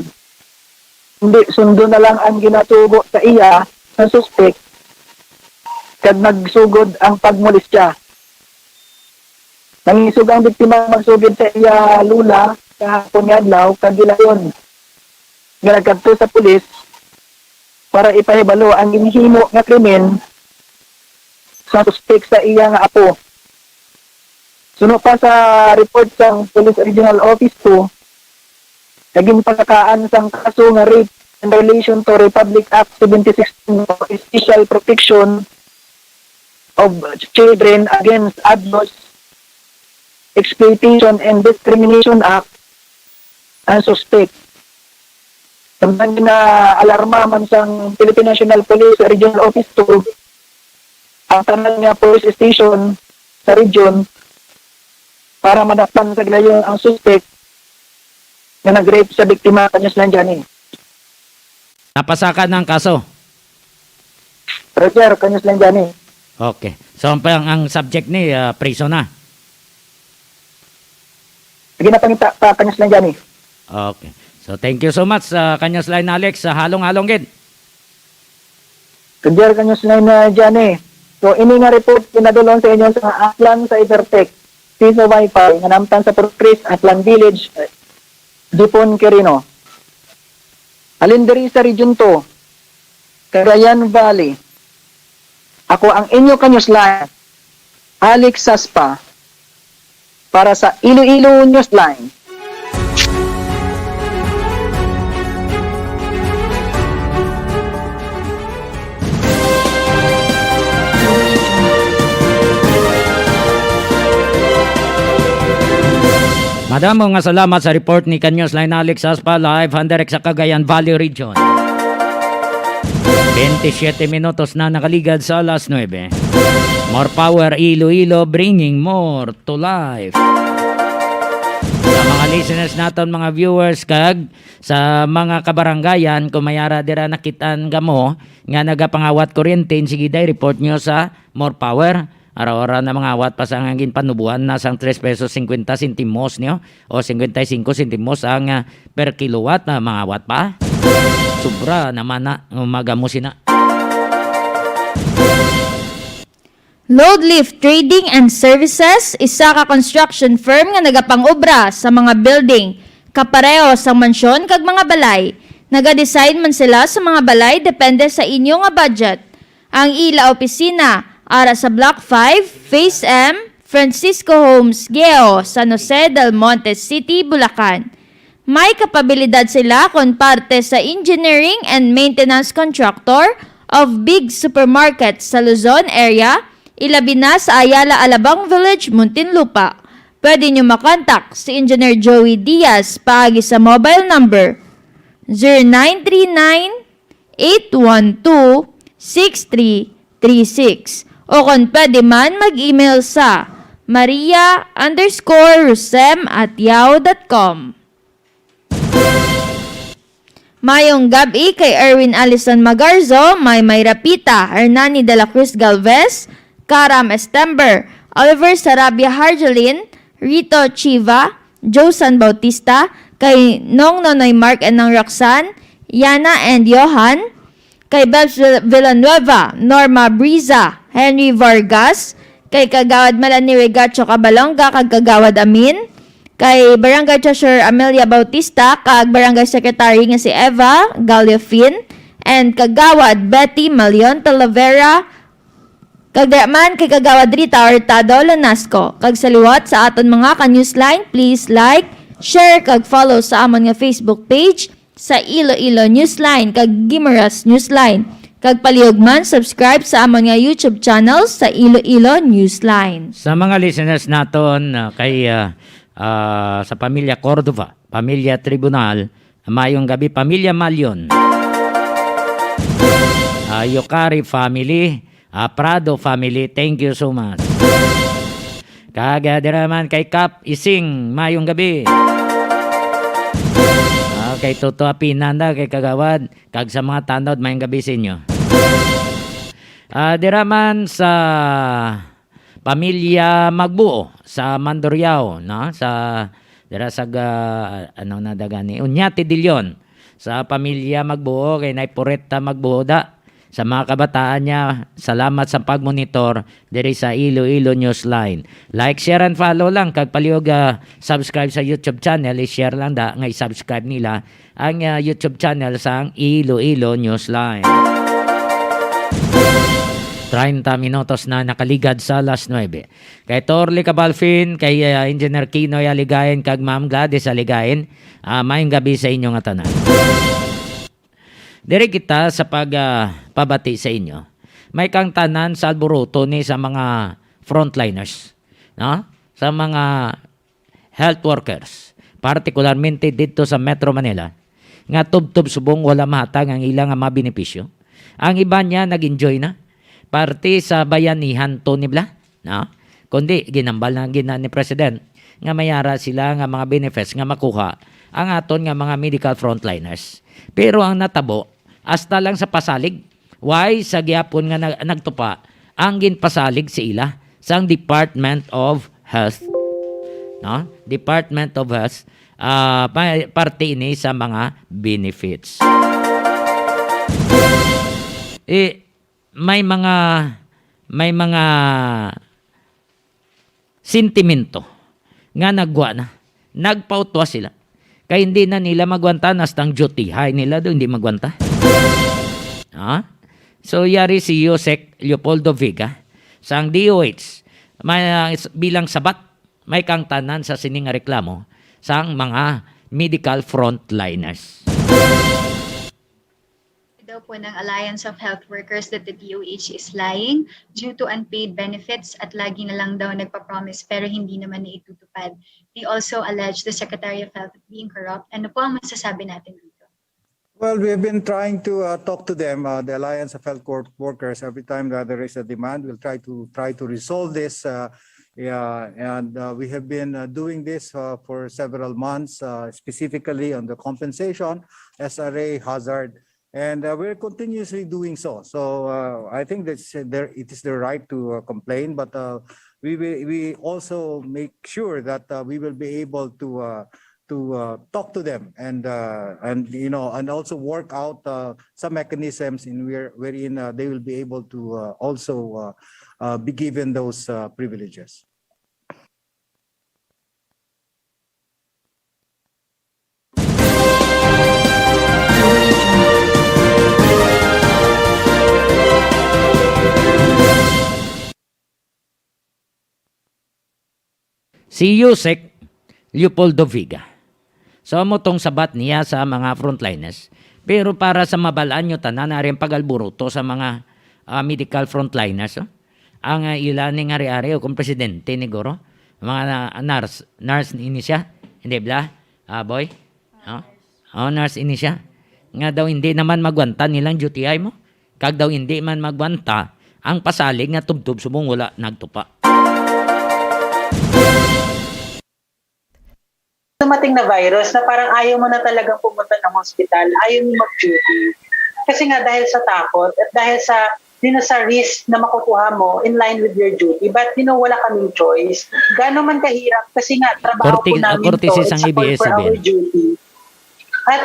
kundi sundo na lang ang ginatugo sa iya sa suspek kag nagsugod ang pagmolestya. Nangisog ang biktima magsugid sa iya lola kahapon nga adlaw kag gilayon nga nagkadto sa pulis para ipahibalo ang ginhimo nga krimen sa suspek sa iya nga apo. Suno pa sa report sang Police Regional Office two, naging pagkakaan sang kaso nga rape in relation to Republic Act seventy sixteen o Special Protection of Children Against Abuse, Exploitation, and Discrimination Act ang suspek. Samtang ginaalarma man sang Philippine National Police Regional Office two ang tanan nga police station sa region para madakpan sa gilayon ang suspek nga nag-rape sa biktima, Ka-Newsline Johnny. Napasaka na ang kaso. Roger, Ka-Newsline Johnny. Okay. So, ang, ang subject ni, ah, priso na. Sige na, pangita pa, Ka-Newsline Johnny. Okay. So, thank you so much, ah, Ka-Newsline Alex. Sa halong-halong gid. Roger, Ka-Newsline, ah, Johnny. So, ini nga report pinadulong sa inyo sa Aklan Cybertech, Piso Wi-Fi, nga namtan sa Purok Three, Aklan Village, eh, Dipon, Quirino. Halin diri sa Region two, Cagayan Valley. Ako ang inyo ka-newsline, Alex Saspa, para sa Iloilo Newsline. Madamo nga salamat sa report ni ka-newsline Alex Saspa, live han direct sa Cagayan Valley Region. Twenty-siete minutos na nakaligad sa alas nuebe. More power, Iloilo, bringing more to life. Sa mga listeners naton, mga viewers, kag sa mga kabarangayan, kung may ara dira nakit-an kamo nga nagapangawat kuryente, sige day, report nyo sa More Power. Ara-ara na mangawat pa sa nga ginpanubohan na sang tres pesos cincuenta centimos nyo o cincuenta y cinco centimos ang, ah, per kilowatt na mangawat pa. Sobra naman na, umaga mo sina. Load Lift Trading and Services, isa ka construction firm nga nagapang-obra sa mga building, kapareho sang mansyon kag mga balay. Nagadesign man sila sa mga balay depende sa inyo nga budget. Ang ila opisina ara sa Block five, Phase M, Francisco Homes, Geo, San Jose del Monte City, Bulacan. May kapabilidad sila kon parte sa engineering and maintenance contractor of big supermarkets sa Luzon area, ilabi na sa Ayala Alabang Village, Muntinlupa. Pwede nyo makontak si Engineer Joey Diaz paagi sa mobile number zero nine three nine, eight one two, six three three six, o kon pwede man mag-email sa maria underscore rosem at yahoo dot com. Mayong gab-i kay Erwin Allison Magarzo, May May Rapita, Hernani de la Cruz Galvez, Karam Estember, Oliver Sarabia Harjolin, Rito Chiva, Josan Bautista, kay Nong Nonoy Mark and Nang Roxanne, Yana and Johan, kay Bebs Vill-, Villanueva, Norma Briza, Henry Vargas, kay Kagawad Melanie Regacho Cabalonga kag Kagawad Amin, kay Barangay Treasurer Amelia Bautista kag Barangay Secretary nga si Eva Galiofin, and Kagawad Betty Malion Talavera, kag dira man kay Kagawad Rita Hurtado Lanasco. Kag sa liwat sa aton mga ka-Newsline, please like, share, kag follow sa amon nga Facebook page sa Iloilo Newsline kag Guimaras Newsline. Kag palihog man, subscribe sa amon nga YouTube channel sa Iloilo Newsline. Sa mga listeners naton, ah, kay, ah, ah, sa Pamilya Cordova, Pamilya Tribunal, mayong gab-i, Pamilya Malion. Ah, Yukari family, ah, Prado family, thank you so much. Kag, ah, dira man kay Kap Ising, mayong gab-i. Ah, kay Toto Apinanda, kay Kagawad, kag sa mga tanod, mayong gab-i sa inyo. Ah, dira man sa Pamilya Magbuo sa Mandurriao, no? Sa, dira sa ga-, ano na daga ni? Unyati Dilion. Sa Pamilya Magbuo, kay Nay Pureta Magbuo da. Sa mga kabataan niya, salamat sa pagmonitor diri sa Iloilo Newsline. Like, share, and follow lang. Kag palihog, ah, subscribe sa YouTube channel, i-share lang da, nga i-subscribe nila ang, ah, YouTube channel sang Iloilo Newsline. Treinta minutos na nakaligad sa alas nuebe. Kay Torly Cabalfin, kay, ah, Engineer Kinoy Aligayen, kag Ma'am Gladys Aligayen, ah, mayong gab-i sa inyo nga tanan. Diri kita sa pag, ah, pabati sa inyo. May kang tanan sa alboroto ni sa mga frontliners, no? Sa mga health workers, partikularmente didto sa Metro Manila, nga tubtob subong wala mahatag ang ila nga mga benepisyo. Ang iban niya nag-enjoy na. Parte sa bayanihan to nila, no? Kundi ginhambal na gid na ni President nga may ara sila nga mga benefits nga makuha ang aton nga mga medical frontliners. Pero ang natabo, hasta lang sa pasalig. Why sa gihapon nga nag-, nagtupa ang ginpasalig sa ila sang Department of Health? No? Department of Health, ah, pa-, parte ini sa mga benefits. Eh, may mga, may mga sentimento nga nagwa na. Nagpautwa sila. Kay hindi na nila magwanta, hasta ang duty high nila do, hindi magwanta. Ha? So, yari si Yusek Leopoldo Vega, sang D O H, may, ah, bilang sabat, may kang tanan sa sini nga reklamo sang mga medical frontliners. Daw po ng Alliance of Health Workers that the D O H is lying due to unpaid benefits at lagi na lang daw nagpa-promise pero hindi naman naitutupad. They also allege the Secretary of Health being corrupt. Ano po ang masasabi natin dito? Well, we have been trying to, uh, talk to them, uh, the Alliance of Health Work-, Workers. Every time that there is a demand, we'll try to, try to resolve this. Uh, yeah, and, uh, we have been, uh, doing this, uh, for several months, uh, specifically on the compensation, S R A, hazard, and, uh, we're continuously doing so. So, uh, I think that's, uh, their, it is their right to, uh, complain, but, uh, we will, we also make sure that, uh, we will be able to, uh, to uh, talk to them and uh, and you know and also work out uh, some mechanisms in where wherein uh, they will be able to uh, also uh, uh, be given those uh, privileges. Si Usec Leopoldo Viga. So, amo tong sabat niya sa mga frontliners. Pero para sa mabalaan nyo tanan, ari ang pag-alburuto sa mga ah, medical frontliners, oh. Ang ah, ila ning ari-ari o kung presidente ni guro, mga na- nurse, nurse ini siya, hindi bla? Ah, boy? Oh? Oh, nurse ini siya. Nga daw hindi naman magwanta nilang duty ay mo. Kag daw hindi man magwanta ang pasalig nga tubtob subong wala nagtupa. Dumating na virus na parang ayaw mo na talagang pumunta ng hospital, ayaw mo mag-duty. Kasi nga dahil sa takot at dahil sa you know, sa risk na makukuha mo in line with your duty. But you know, wala kaming choice. Gano'n man kahirap kasi nga trabaho Korte- po namin korte to, si it's isang a call for A B S-C B N. Our duty. At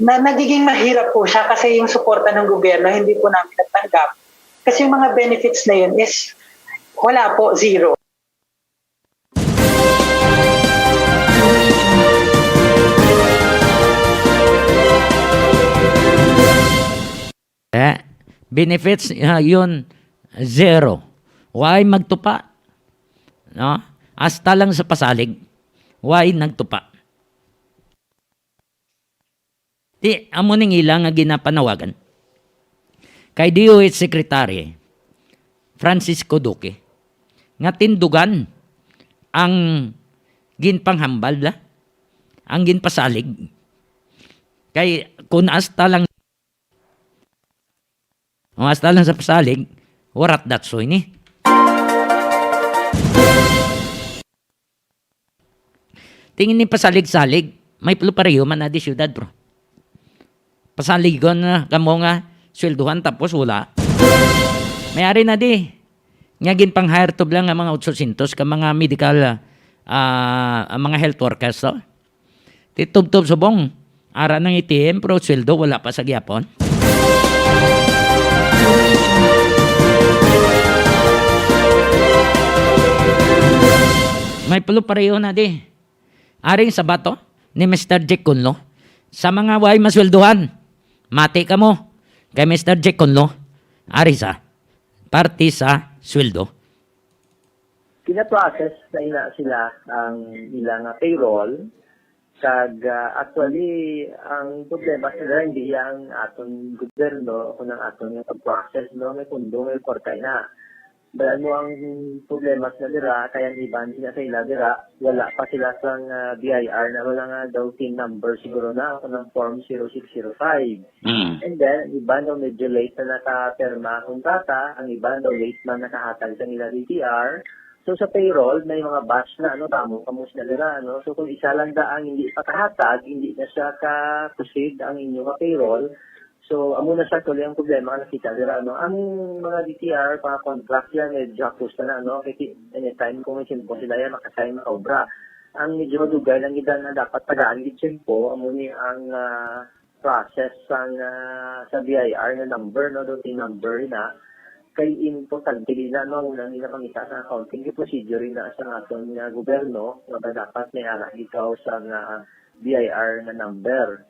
na nagiging mahirap po siya kasi yung suporta ng gobyerno hindi po namin natanggap. Kasi yung mga benefits na yun is wala po, zero. Eh, benefits uh, yun zero. Why magtupa? No? Hasta lang sa pasalig. Why nagtupa? Di amo ning ila nga ginapanawagan kay D O H Secretary Francisco Duque nga tindugan ang ginpanghambal bla, ang ginpasalig. Kay kun hasta lang, kung hasta lang sa pasalig, warat datso ini. Tingin ni pasalig-salig, may plo pareho man na di syudad, bro. Pasaligon na kamo nga swelduhan tapos wala. May ari na di. Nga ginpang-hire to lang nga mga otsosintos ka mga medical, ah, ah, mga health workers to. Ti tubtob subong, ara ng A T M, pero sweldo wala pa sa gyapon. May pulo pareho na di. Aring sa bato ni Mister Jack Kunlo, sa mga way masweldohan, mati kamo kay Mister Jack Kunlo, ari sa parte sa sweldo. Gina-process na ina sila ang ila nga payroll. Kag ah, actually, ang problema sa nila hindi ang aton gobyerno o kung ang aton nga pag-process, no, may pundo, may kwarta ina. Dahil mo ang problema sa nila, kaya ang iban sila sa ila dira, wala pa sila sa nga B I R na wala nga daw tin number siguro na o ng form zero six zero five. Mm. And then, ang iban daw medyo late na nakapirma ang kontrata, ang iban daw late man nakahatag sa nila D T R. So sa payroll, may mga batch na ano, tamo kamo sila dira, ano. So kung isa lang da ang hindi pakahatag, hindi na siya ka-proceed ang inyo nga payroll. So amo na siya tuloy ang problema nga nakita dira, ano. Ang mga D T R, mga contract yan, medyo hapos na, ano. Kasi anytime kung may simpo sila yan, makasign na obra. Ang medyo madugay lang gid na dapat tagaan gid simpo, amo ni ang ah, process sang ah, sa B I R nga number, no, do tin number na kay importante din na no, unang nila pangita sa accounting procedure na sa aton nga gobyerno nga ba dapat may ara ikaw sa nga B I R nga number.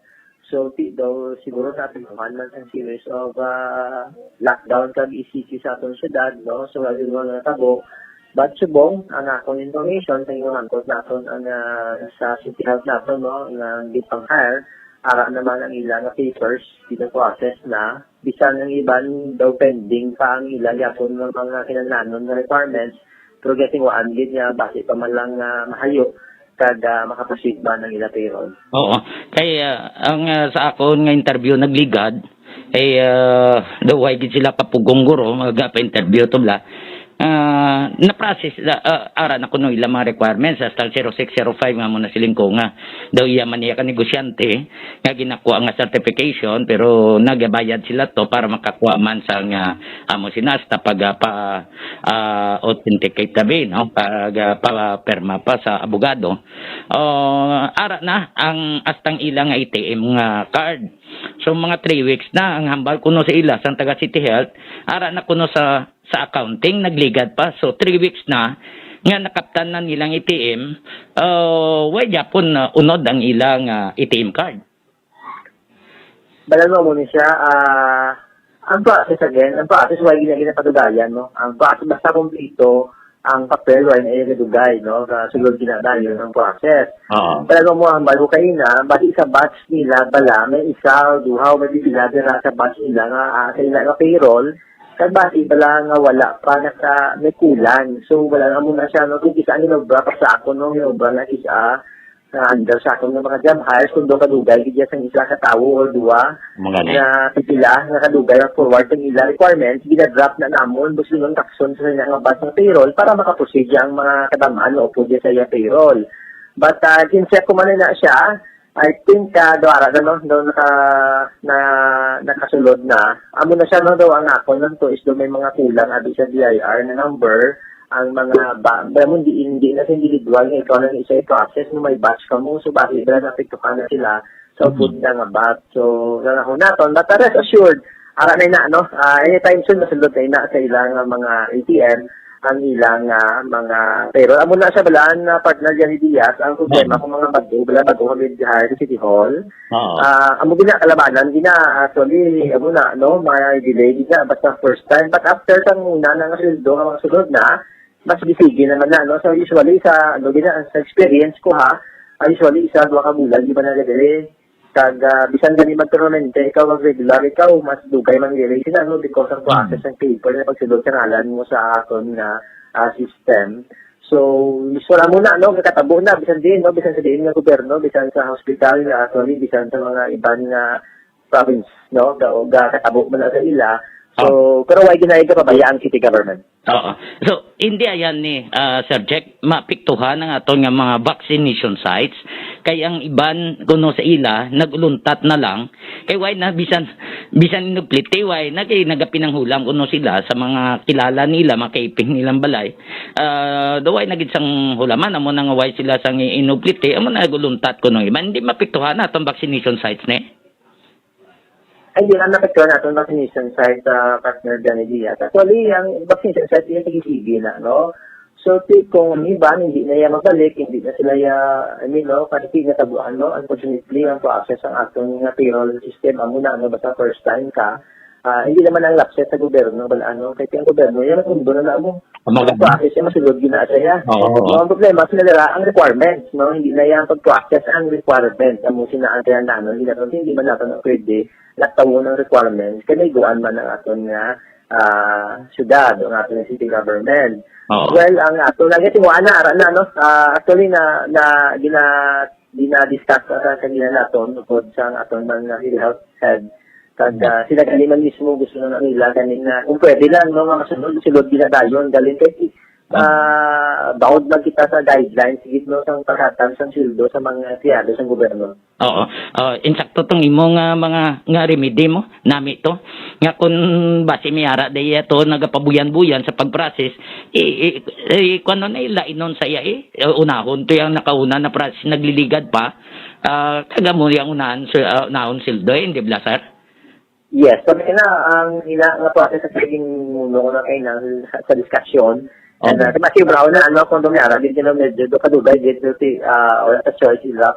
So ti daw siguro naapektuhan man ang series of ah, lockdown kag E C Q sa aton syudad, no? So wala din mga tabo. But subong ang akong information sa inyo mangkot naton ang ah, sa city health naton, no, nga gipang-hire, ara naman ang ila nga papers, gina-process na. Bisan ang iban daw pending pa ang ila gyapon nga mga kinahanglanon nga requirements, pero gatingwaan gid nga basi pa man lang nga mahayo kag ah, makaproceed man ang ila payroll. Oo. Kay ah, ang ah, sa akon nga interview nagligad, kay ah, daw way gid sila kapugong guro, magpa-interview to bla. Ah, na-process, ah, ah, ara na kuno ila mga requirements hasta zero six zero five nga mo na siling ko nga daw iya man iya ka negosyante nga ginakuha nga certification, pero nagabayad sila to para makakuha man sa nga amo sina hasta pag, ah, pa, ah, authenticate tabi, no? Pag, ah, pa perma pa sa abogado. Oh, ara na ang astang ila nga A T M nga card. So, mga three weeks na ang hambal kuno sa ila sang taga City Health, ara na kuno sa sa accounting, nagligad pa. So, three weeks na nga nakaptan na nilang A T M, uh, way gyapon na unod ang ilang, ah, A T M card. Bala mo mo ni siya, ah, ang process again, ang process way gina ginapadugayan, no? Ang process basta kompleto ang papel, way na iya gadugay, no? Sa sulod ginadayon ang process. Oo. Bala mo mo ang balo kayo na, bali sa batch nila, bala, may isa o duha o may pipila dira sa batch nila nga, ah, sa ila nga payroll, kag bali bala nga wala pa naka may kulang. So, wala na mo na siya, no? Kung isa ang inobra pa sa ako, no? May obra na isa, nga under sa akon nga mga job hires, kung do kadugay gid sang isa ka tawo or duwa Mga gani. Nga pipila nga kadugay ang forward sa ila requirements, gina-drop na namon bus ingon takson sa ila nga batch nga payroll para makaproceed ang mga kadam-an nga upod sa iya payroll. But, ah, kinsa ko man na siya, I think, ah, do ara na, no, do naka, na, nakasulod na. Amo na siya, no, do ang ako lang to is do may mga kulang abi sa D I R na number, ang mga ba, ba mo, hindi, hindi na sa individual nga ikaw na isa i-process no may batch ka mo, so bakit na naapektuhan na sila sa Mhm. food na nga batch. So, nanahon naton, but, uh, rest assured, ara na na, no? Ah, anytime soon, masulod na na sa ilang, uh, mga A T M, ang ilang, uh, mga payroll. Amo na sa balaan na partner yan ni Diaz, ang problema Mhm. kung mga bago, wala bago kami hire sa City Hall. Oo. Ah, amo gina kalabanan, gina, actually, amo na, no? May delay, gina, basta first time. But after sang una na nga sweldo, ang sunod na, mas gisigi naman na, no? So, usually, sa, ano, gina, sa experience ko, ha, ah, usually, isa, duha ka bulan, di ba na diri? Kag, ah, bisan gani magpermanente, ikaw, ang regular, ikaw, mas dugay man diri sila, no? Because ang process Mm. ng paper na pagsulod sa ngalan mo sa aton nga, ah, system. So, usual mo na, no? Katabo na, bisan din, no? Bisan sa diin nga gobyerno, bisan sa hospital, nga, actually, bisan sa mga iban nga province, no? Ga, ga, katabo man na sa ila. So, Oh. pero why ginaig ka pabaya ang city government? Oo. So, hindi ayan ni, ah, Sir Jack, maapektuhan ang aton nga mga vaccination sites. Kay ang iban, kuno sa ila, naguluntat na lang. Kay why na, bisan, bisan inupliti, why na, kay nagapinanghulam kuno sila sa mga kilala nila, mga kaiping nilang balay. Ah, do why na gid sang hulaman, amo na nga why sila sang inupliti, amo na naguluntat kuno. Iban, hindi maapektuhan na atong vaccination sites ni? Ay, di lang napagkaroon natin vaccination site sa partner Johnny Diaz. Actually, ang vaccination site, yung sige na, no? So, ti-, kung ang iba, hindi na yan mabalik, hindi na sila ya, I mean, no, kasi natabuan, no? Unfortunately, ang process ang aton nga payroll system, amo na, ano, basta first time ka, ah, hindi naman ang lapses sa gobyerno, wala, ano, kasi ang gobyerno, yan ang mundo na namo. Ang Ang maganda. process, yung masulod, gina siya. Oo, oo. No, ang problema, sila nila, ang requirements, no? Hindi na yan pag-process ang requirements. Amo, sina ang kaya nanon, hindi na, hindi man natin pwede, nagtawo ng requirements, kay may guan man ang aton nga, ah, syudad, ang aton nga city government. Oo. Well, ang ato lang, kasi mo, ana, ara na, no? Ah, actually, na, na, gina, gina-discuss na sa kanila naton, tungkol sa aton mga health head. Kag, Mm. ah, sila gani man mismo gusto na nila, gani na, kung pwede lang, no, nga masunod, sulod gina dayon, galing kay, Mm. ah, bound man kita sa guidelines, gid, no, sa paghatag sang sweldo sa mga empleyado sa gobyerno. Oo. Ah, insakto tong imo nga mga, nga remedy mo, nami to. Nga kun basi may ara diya to nagapabuyan-buyan sa pag-process, i, i, i, kuwan na ila inon sa iya, eh. Eh, unahon to yung nakauna na process, nagliligad pa. Ah, kaga mo yung unahan, sir, ah, unahon sildo, eh, hindi ba, sir? Yes, sabi na ang ina nga process sa pagiging mundo ko na kay nang sa, sa discussion. And, Okay. ah, si Brown na ano, kung may ara, di na medyo do kadugay, di do ti, ah, wala sa choice ila.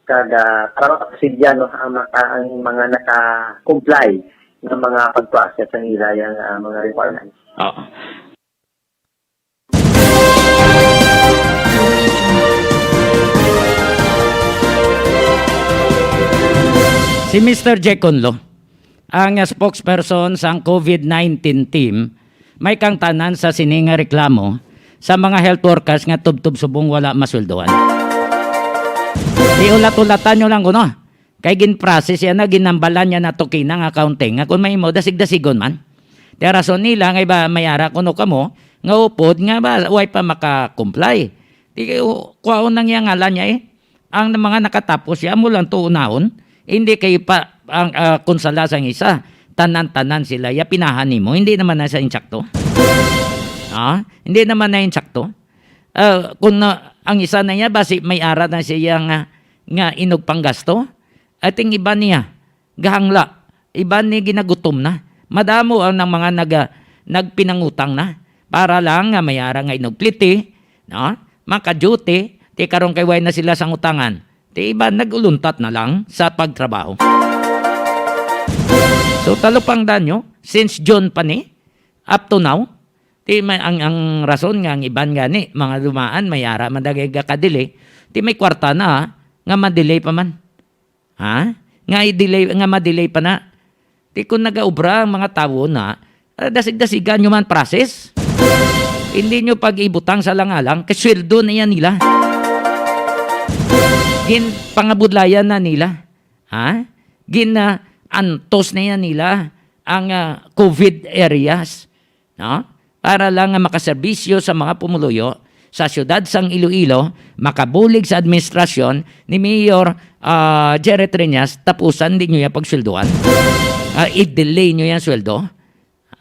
Kag, ah, para makapasidya, no, ang maka-, ang mga naka-comply ng mga pag-process ng ila yang, ah, mga requirements. Oo. Si Mister Jack Conlo, ang spokesperson sang COVID nineteen team, may kangtanan sa sini nga reklamo sa mga health workers nga tubtob subong wala masweldohan. Iulat-ulatan nyo lang kuno. Kay gin-process yan na, ginambalan niya na to kinang accounting. Nga kung may imo, dasig-dasigon man. Kaya rason nila, nga iba, may ara kuno kamo, nga upod nga ba, way pa maka-comply. Di kayo, kuhaon nang iya ngalan niya eh. Ang mga nakatapos siya, mo lang to unahon. Hindi kayo pa, ang, ah, kung sala sang isa, tanan-tanan sila, ya pinahan nimo. Hindi naman na sa insakto. Ah, hindi naman na insakto. Ah, kung na, ang isa na niya, basi may ara na siya nga, nga inog panggasto. Ating iba niya, gahangla. Iban ni ginagutom na. Madamo ang nang mga naga-, nagpinangutang na para lang nga may ara nga inugpliti, no? Maka-duty, ti karon kay way na sila sang utangan. Ti iban nag-uluntat na lang sa pagtrabaho. So, talupang danyo, since June pa ni, up to now, ti may, ang, ang rason nga ang iban gani, mga dumaan, may ara man dagay gakadili, ti may kwarta na, nga madelay pa man. Ha? Nga i-delay, nga ma-delay pa na. Di, kung nagaobra ang mga tawo na, ah, dasig-dasigan nyo man process. Hindi nyo pag-ibutang sa langalang, kay sweldo na yan nila. Gin pangabudlayan na nila. Ha? Gin, ah, antos na yan nila ang, ah, COVID areas. No? Para lang nga makaserbisyo sa mga pumuluyo sa siyudad sang Iloilo, makabulig sa administrasyon ni Mayor, ah, Jerry Treñas, tapusan di nyo yung pagsweldohan. Ah, i-delay nyo yung sweldo.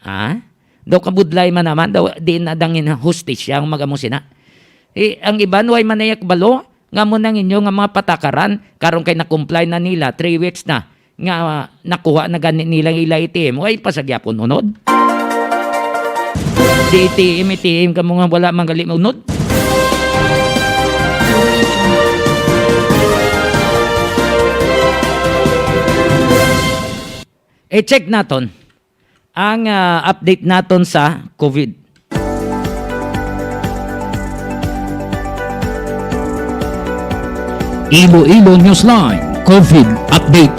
Ah? Daw kabudlay man naman, daw di na dangin hustisya ang mag-amo sina. Eh, ang iban, way man na yak balo, nga mo nang inyo nga mga patakaran, karon kay na-comply na nila, three weeks na, nga, ah, nakuha na gani nila ila A T M. Way pa sa gyapon unod. Di A T M, A T M ka mo nga wala man gali unod. I-check naton ang, ah, update naton sa COVID. Iloilo Newsline COVID Update.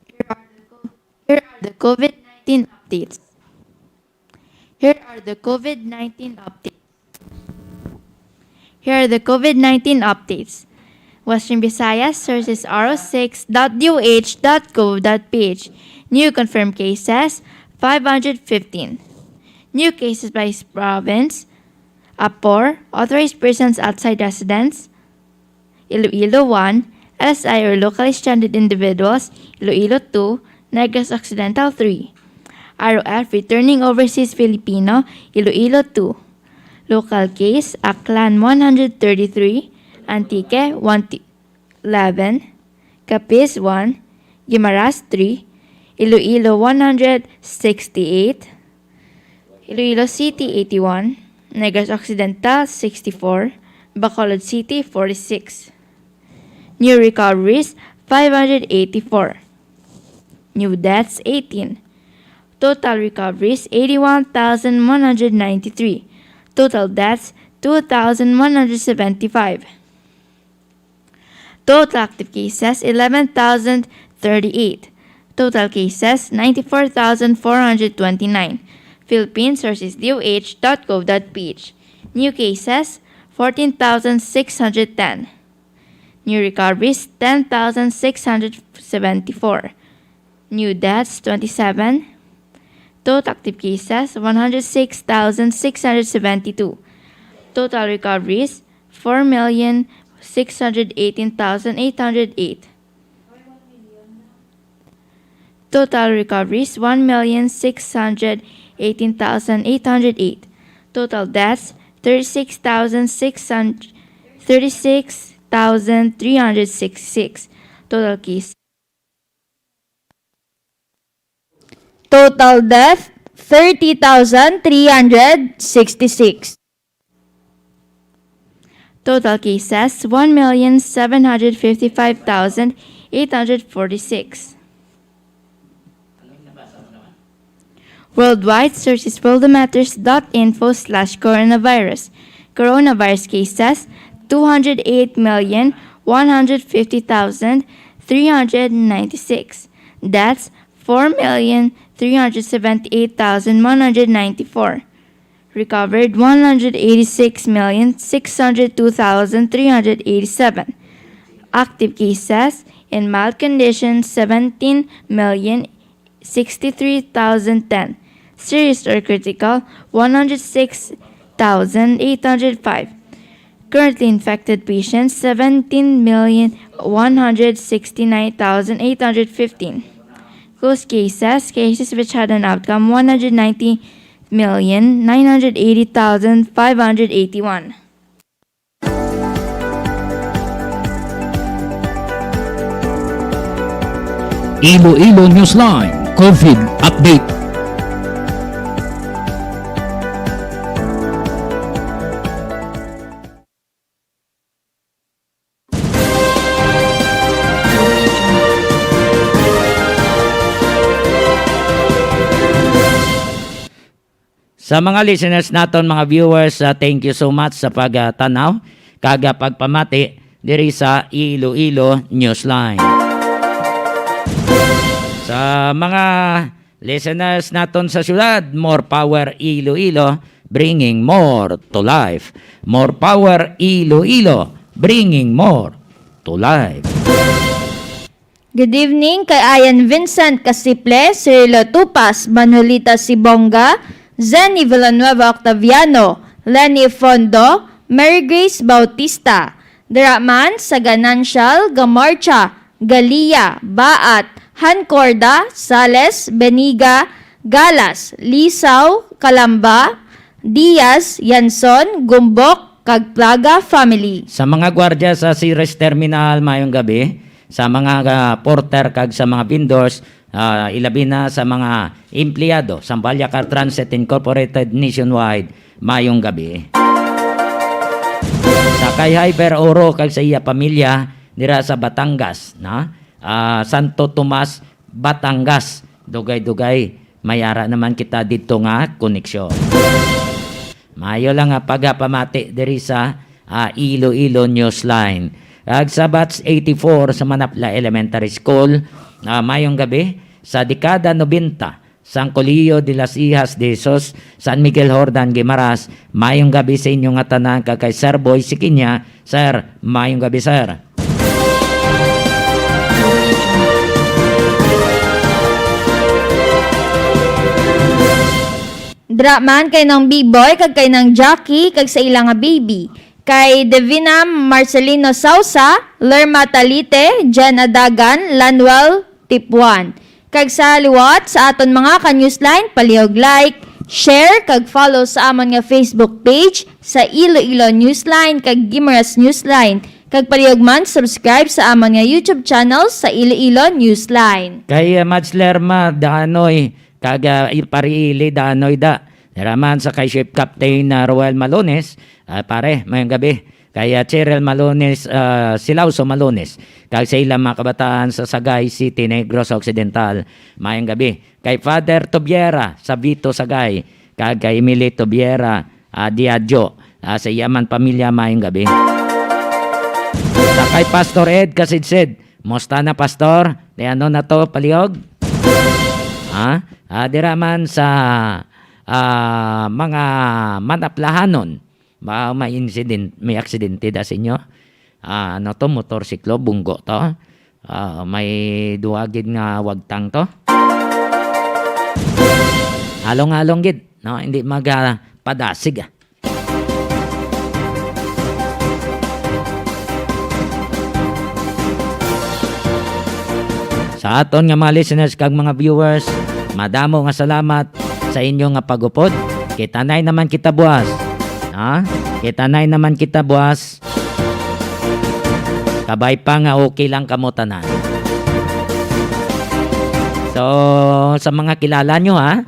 Here are the co-, here are the COVID nineteen updates. Here are the COVID nineteen updates. Here are the COVID nineteen updates. Western Visayas, sources R O six dot D O H dot gov dot P H. New confirmed cases, five hundred fifteen. New cases by s-, province, Apor, authorized persons outside residence, Iloilo, one, L S I or locally stranded individuals, Iloilo, two, Negros Occidental, three. R O F, returning overseas Filipino, Iloilo, two. Local case, Aklan, one hundred thirty-three, Antique, one t-, eleven, Capiz, one, Guimaras, three, Iloilo, one hundred sixty-eight, Iloilo City, eighty-one, Negros Occidental, sixty-four, Bacolod City, forty-six. New recoveries, five hundred eighty-four. New deaths, eighteen. Total recoveries, eighty-one thousand one hundred ninety-three. Total deaths, two thousand one hundred seventy-five. Total active cases, eleven thousand thirty-eight. Total cases, ninety-four thousand four hundred twenty-nine. Philippine sources, D O H dot gov dot P H. New cases, fourteen thousand six hundred ten. New recoveries, ten thousand six hundred seventy-four. New deaths, twenty-seven. Total active cases, one hundred six thousand six hundred seventy-two. Total recoveries, four million six hundred eighteen thousand eight hundred eight. Total recoveries, one million six hundred eighteen thousand eight hundred eight. Total deaths, thirty-six thousand six hundred, thirty-six thousand three hundred sixty-six. Total case Total death, thirty thousand three hundred sixty-six. Total cases, one million seven hundred fifty-five thousand eight hundred forty-six. Worldwide, search is worldometers dot info slash coronavirus. Coronavirus cases, two hundred eight million one hundred fifty thousand three hundred ninety-six. Deaths, four million three hundred seventy-eight thousand one hundred ninety-four. Recovered, one hundred eighty-six million six hundred two thousand three hundred eighty-seven. Active cases, In mild condition, seventeen million sixty-three thousand ten. Serious or critical, one hundred six thousand eight hundred five. Currently infected patients, seventeen million one hundred sixty-nine thousand eight hundred fifteen. Closed cases, cases which had an outcome, one hundred ninety million nine hundred eighty thousand five hundred eighty-one. Iloilo Newsline COVID Update. Sa mga listeners naton, mga viewers, ah, thank you so much sa pagtanaw kag, ah, pagpamati diri sa Iloilo Newsline. Sa mga listeners naton sa syudad, more power Iloilo, bringing more to life. More power Iloilo, bringing more to life. Good evening kay Ayan Vincent Casiple, Cirilo Tupas, Manuelita Sibonga, Zenny Villanueva Octaviano, Lenny Fondo, Mary Grace Bautista. Dira man sa Ganancial, Gamarcha, Galia, Baat, Hancorda, Sales, Beniga, Galas, Lisaw, Calamba, Diaz, Yanson, Gumbok, kag Plaga family. Sa mga gwardya sa Ceres Terminal, mayong gabi. Sa mga, ah, porter kag sa mga vendors, ah, ilabi na sa mga empleyado sa Balyacar Transit Incorporated nationwide, mayong gabi. Sa kay Hyper Oro kag sa iya pamilya dira sa Batangas, na, ah, Santo Tomas, Batangas. Dugay-dugay, may ara naman kita didto nga koneksyon. Maayo lang nga pagapamati diri sa, ah, Iloilo Newsline. Kag sa batch eighty-four sa Manapla Elementary School, ah, mayong gabi. Sa dekada nobenta, sang Colegio de las Hijas de Jesus, San Miguel Jordan, Guimaras, mayong gabi sa inyo nga tanan, kag kay Sir Boy Sikinya. Sir, mayong gabi, sir. Dra man kay Nang Biboy kag kay Nang Jackie kag sa ila nga baby, kay Devina Marcelino Sausa, Lerma Talite, Jen Adagan, Lanuel Tipuan. Kag sa liwat sa aton mga ka-Newsline, palihog like, share, kag follow sa amon nga Facebook page sa Iloilo Newsline kag Guimaras Newsline, kag palihog man subscribe sa amon nga YouTube channel sa Iloilo Newsline. Kay, ah, Mads Lerma Danoy, kag, ah, i-, Pari Ili Danoy da. Dira man sa kay Ship Captain, ah, Roel Malones, ah, pare, mayong gabi. Kay, ah, Cheryl Malones, ah, Silauso Malones, kag sa ilang mga kabataan sa Sagay City, Negros Occidental, mayong gabi. Kay Father Tobiera sa Vito Sagay, kag kay Emily Tobiera, ah, Diadjo, ah, sa iya man pamilya, mayong gabi. Sa kay Pastor Ed Kasidsid, musta na, Pastor? Di ano na to, palihog? Ha? Ah, dira man sa, ah, mga manaplahanon, ba may incident, may aksidente da sa inyo? Ah, ano to, motorsiklo, bunggo to? Ah, may duha gid nga wagtang to? Halong-halong gid, no? Hindi magapadasig, ah. Sa aton nga mga listeners kag mga viewers, madamo nga salamat sa inyo nga pag-upod. Kita nay naman kita buwas. Ha? Kita nay naman kita buwas. Kabay pa nga okay lang kamo tanan. So, sa mga kilala nyo, ha,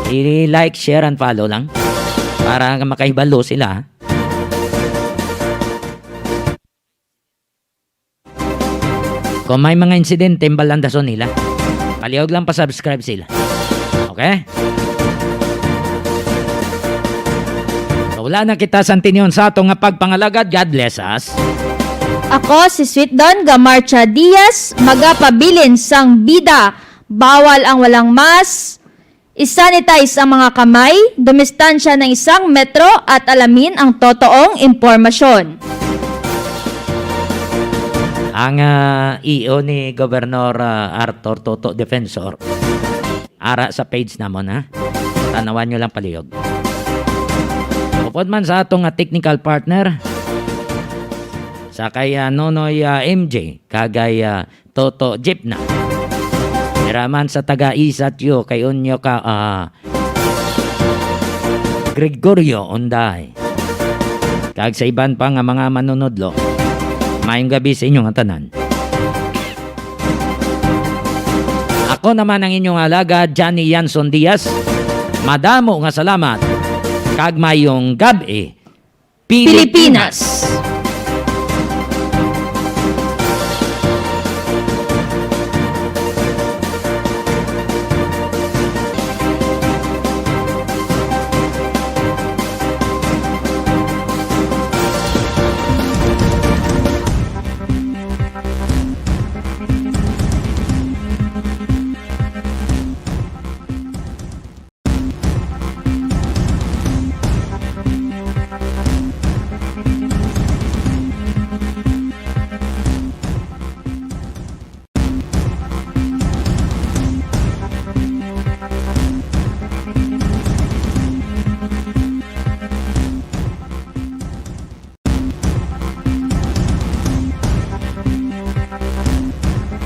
i-like, share, and follow lang para makahibalo sila. Kung may mga insidente, balandason nila. Palihog lang pa-subscribe sila. Okay? So, wala na kita sa tinyon sa ato nga pagpangalagad. God bless us. Ako si Sweet Don Gamarcha Diaz, magapabilin sang bida. Bawal ang walang mask. I-sanitize ang mga kamay, dumistansya ng isang metro at alamin ang totoong impormasyon. Ang ah, E O ni Gobernador ah, Arthur Toto Defensor. Ara sa page namon, ha? Tanawan nyo lang palihog. Upod man sa atong nga technical partner, sa kay ah, Nonoy ah, M J, kagay ah, Toto Jeep na. Dira man sa taga Isatyo, kay Unyo ka, ah, Gregorio Onday. Kag sa iban pa nga mga manunodlo, maayong gabi sa inyo nga tanan. Ako naman ang inyong alagad, Johnny Yanson Diaz. Madamo nga salamat, kag mayong gab-i, Pilipinas.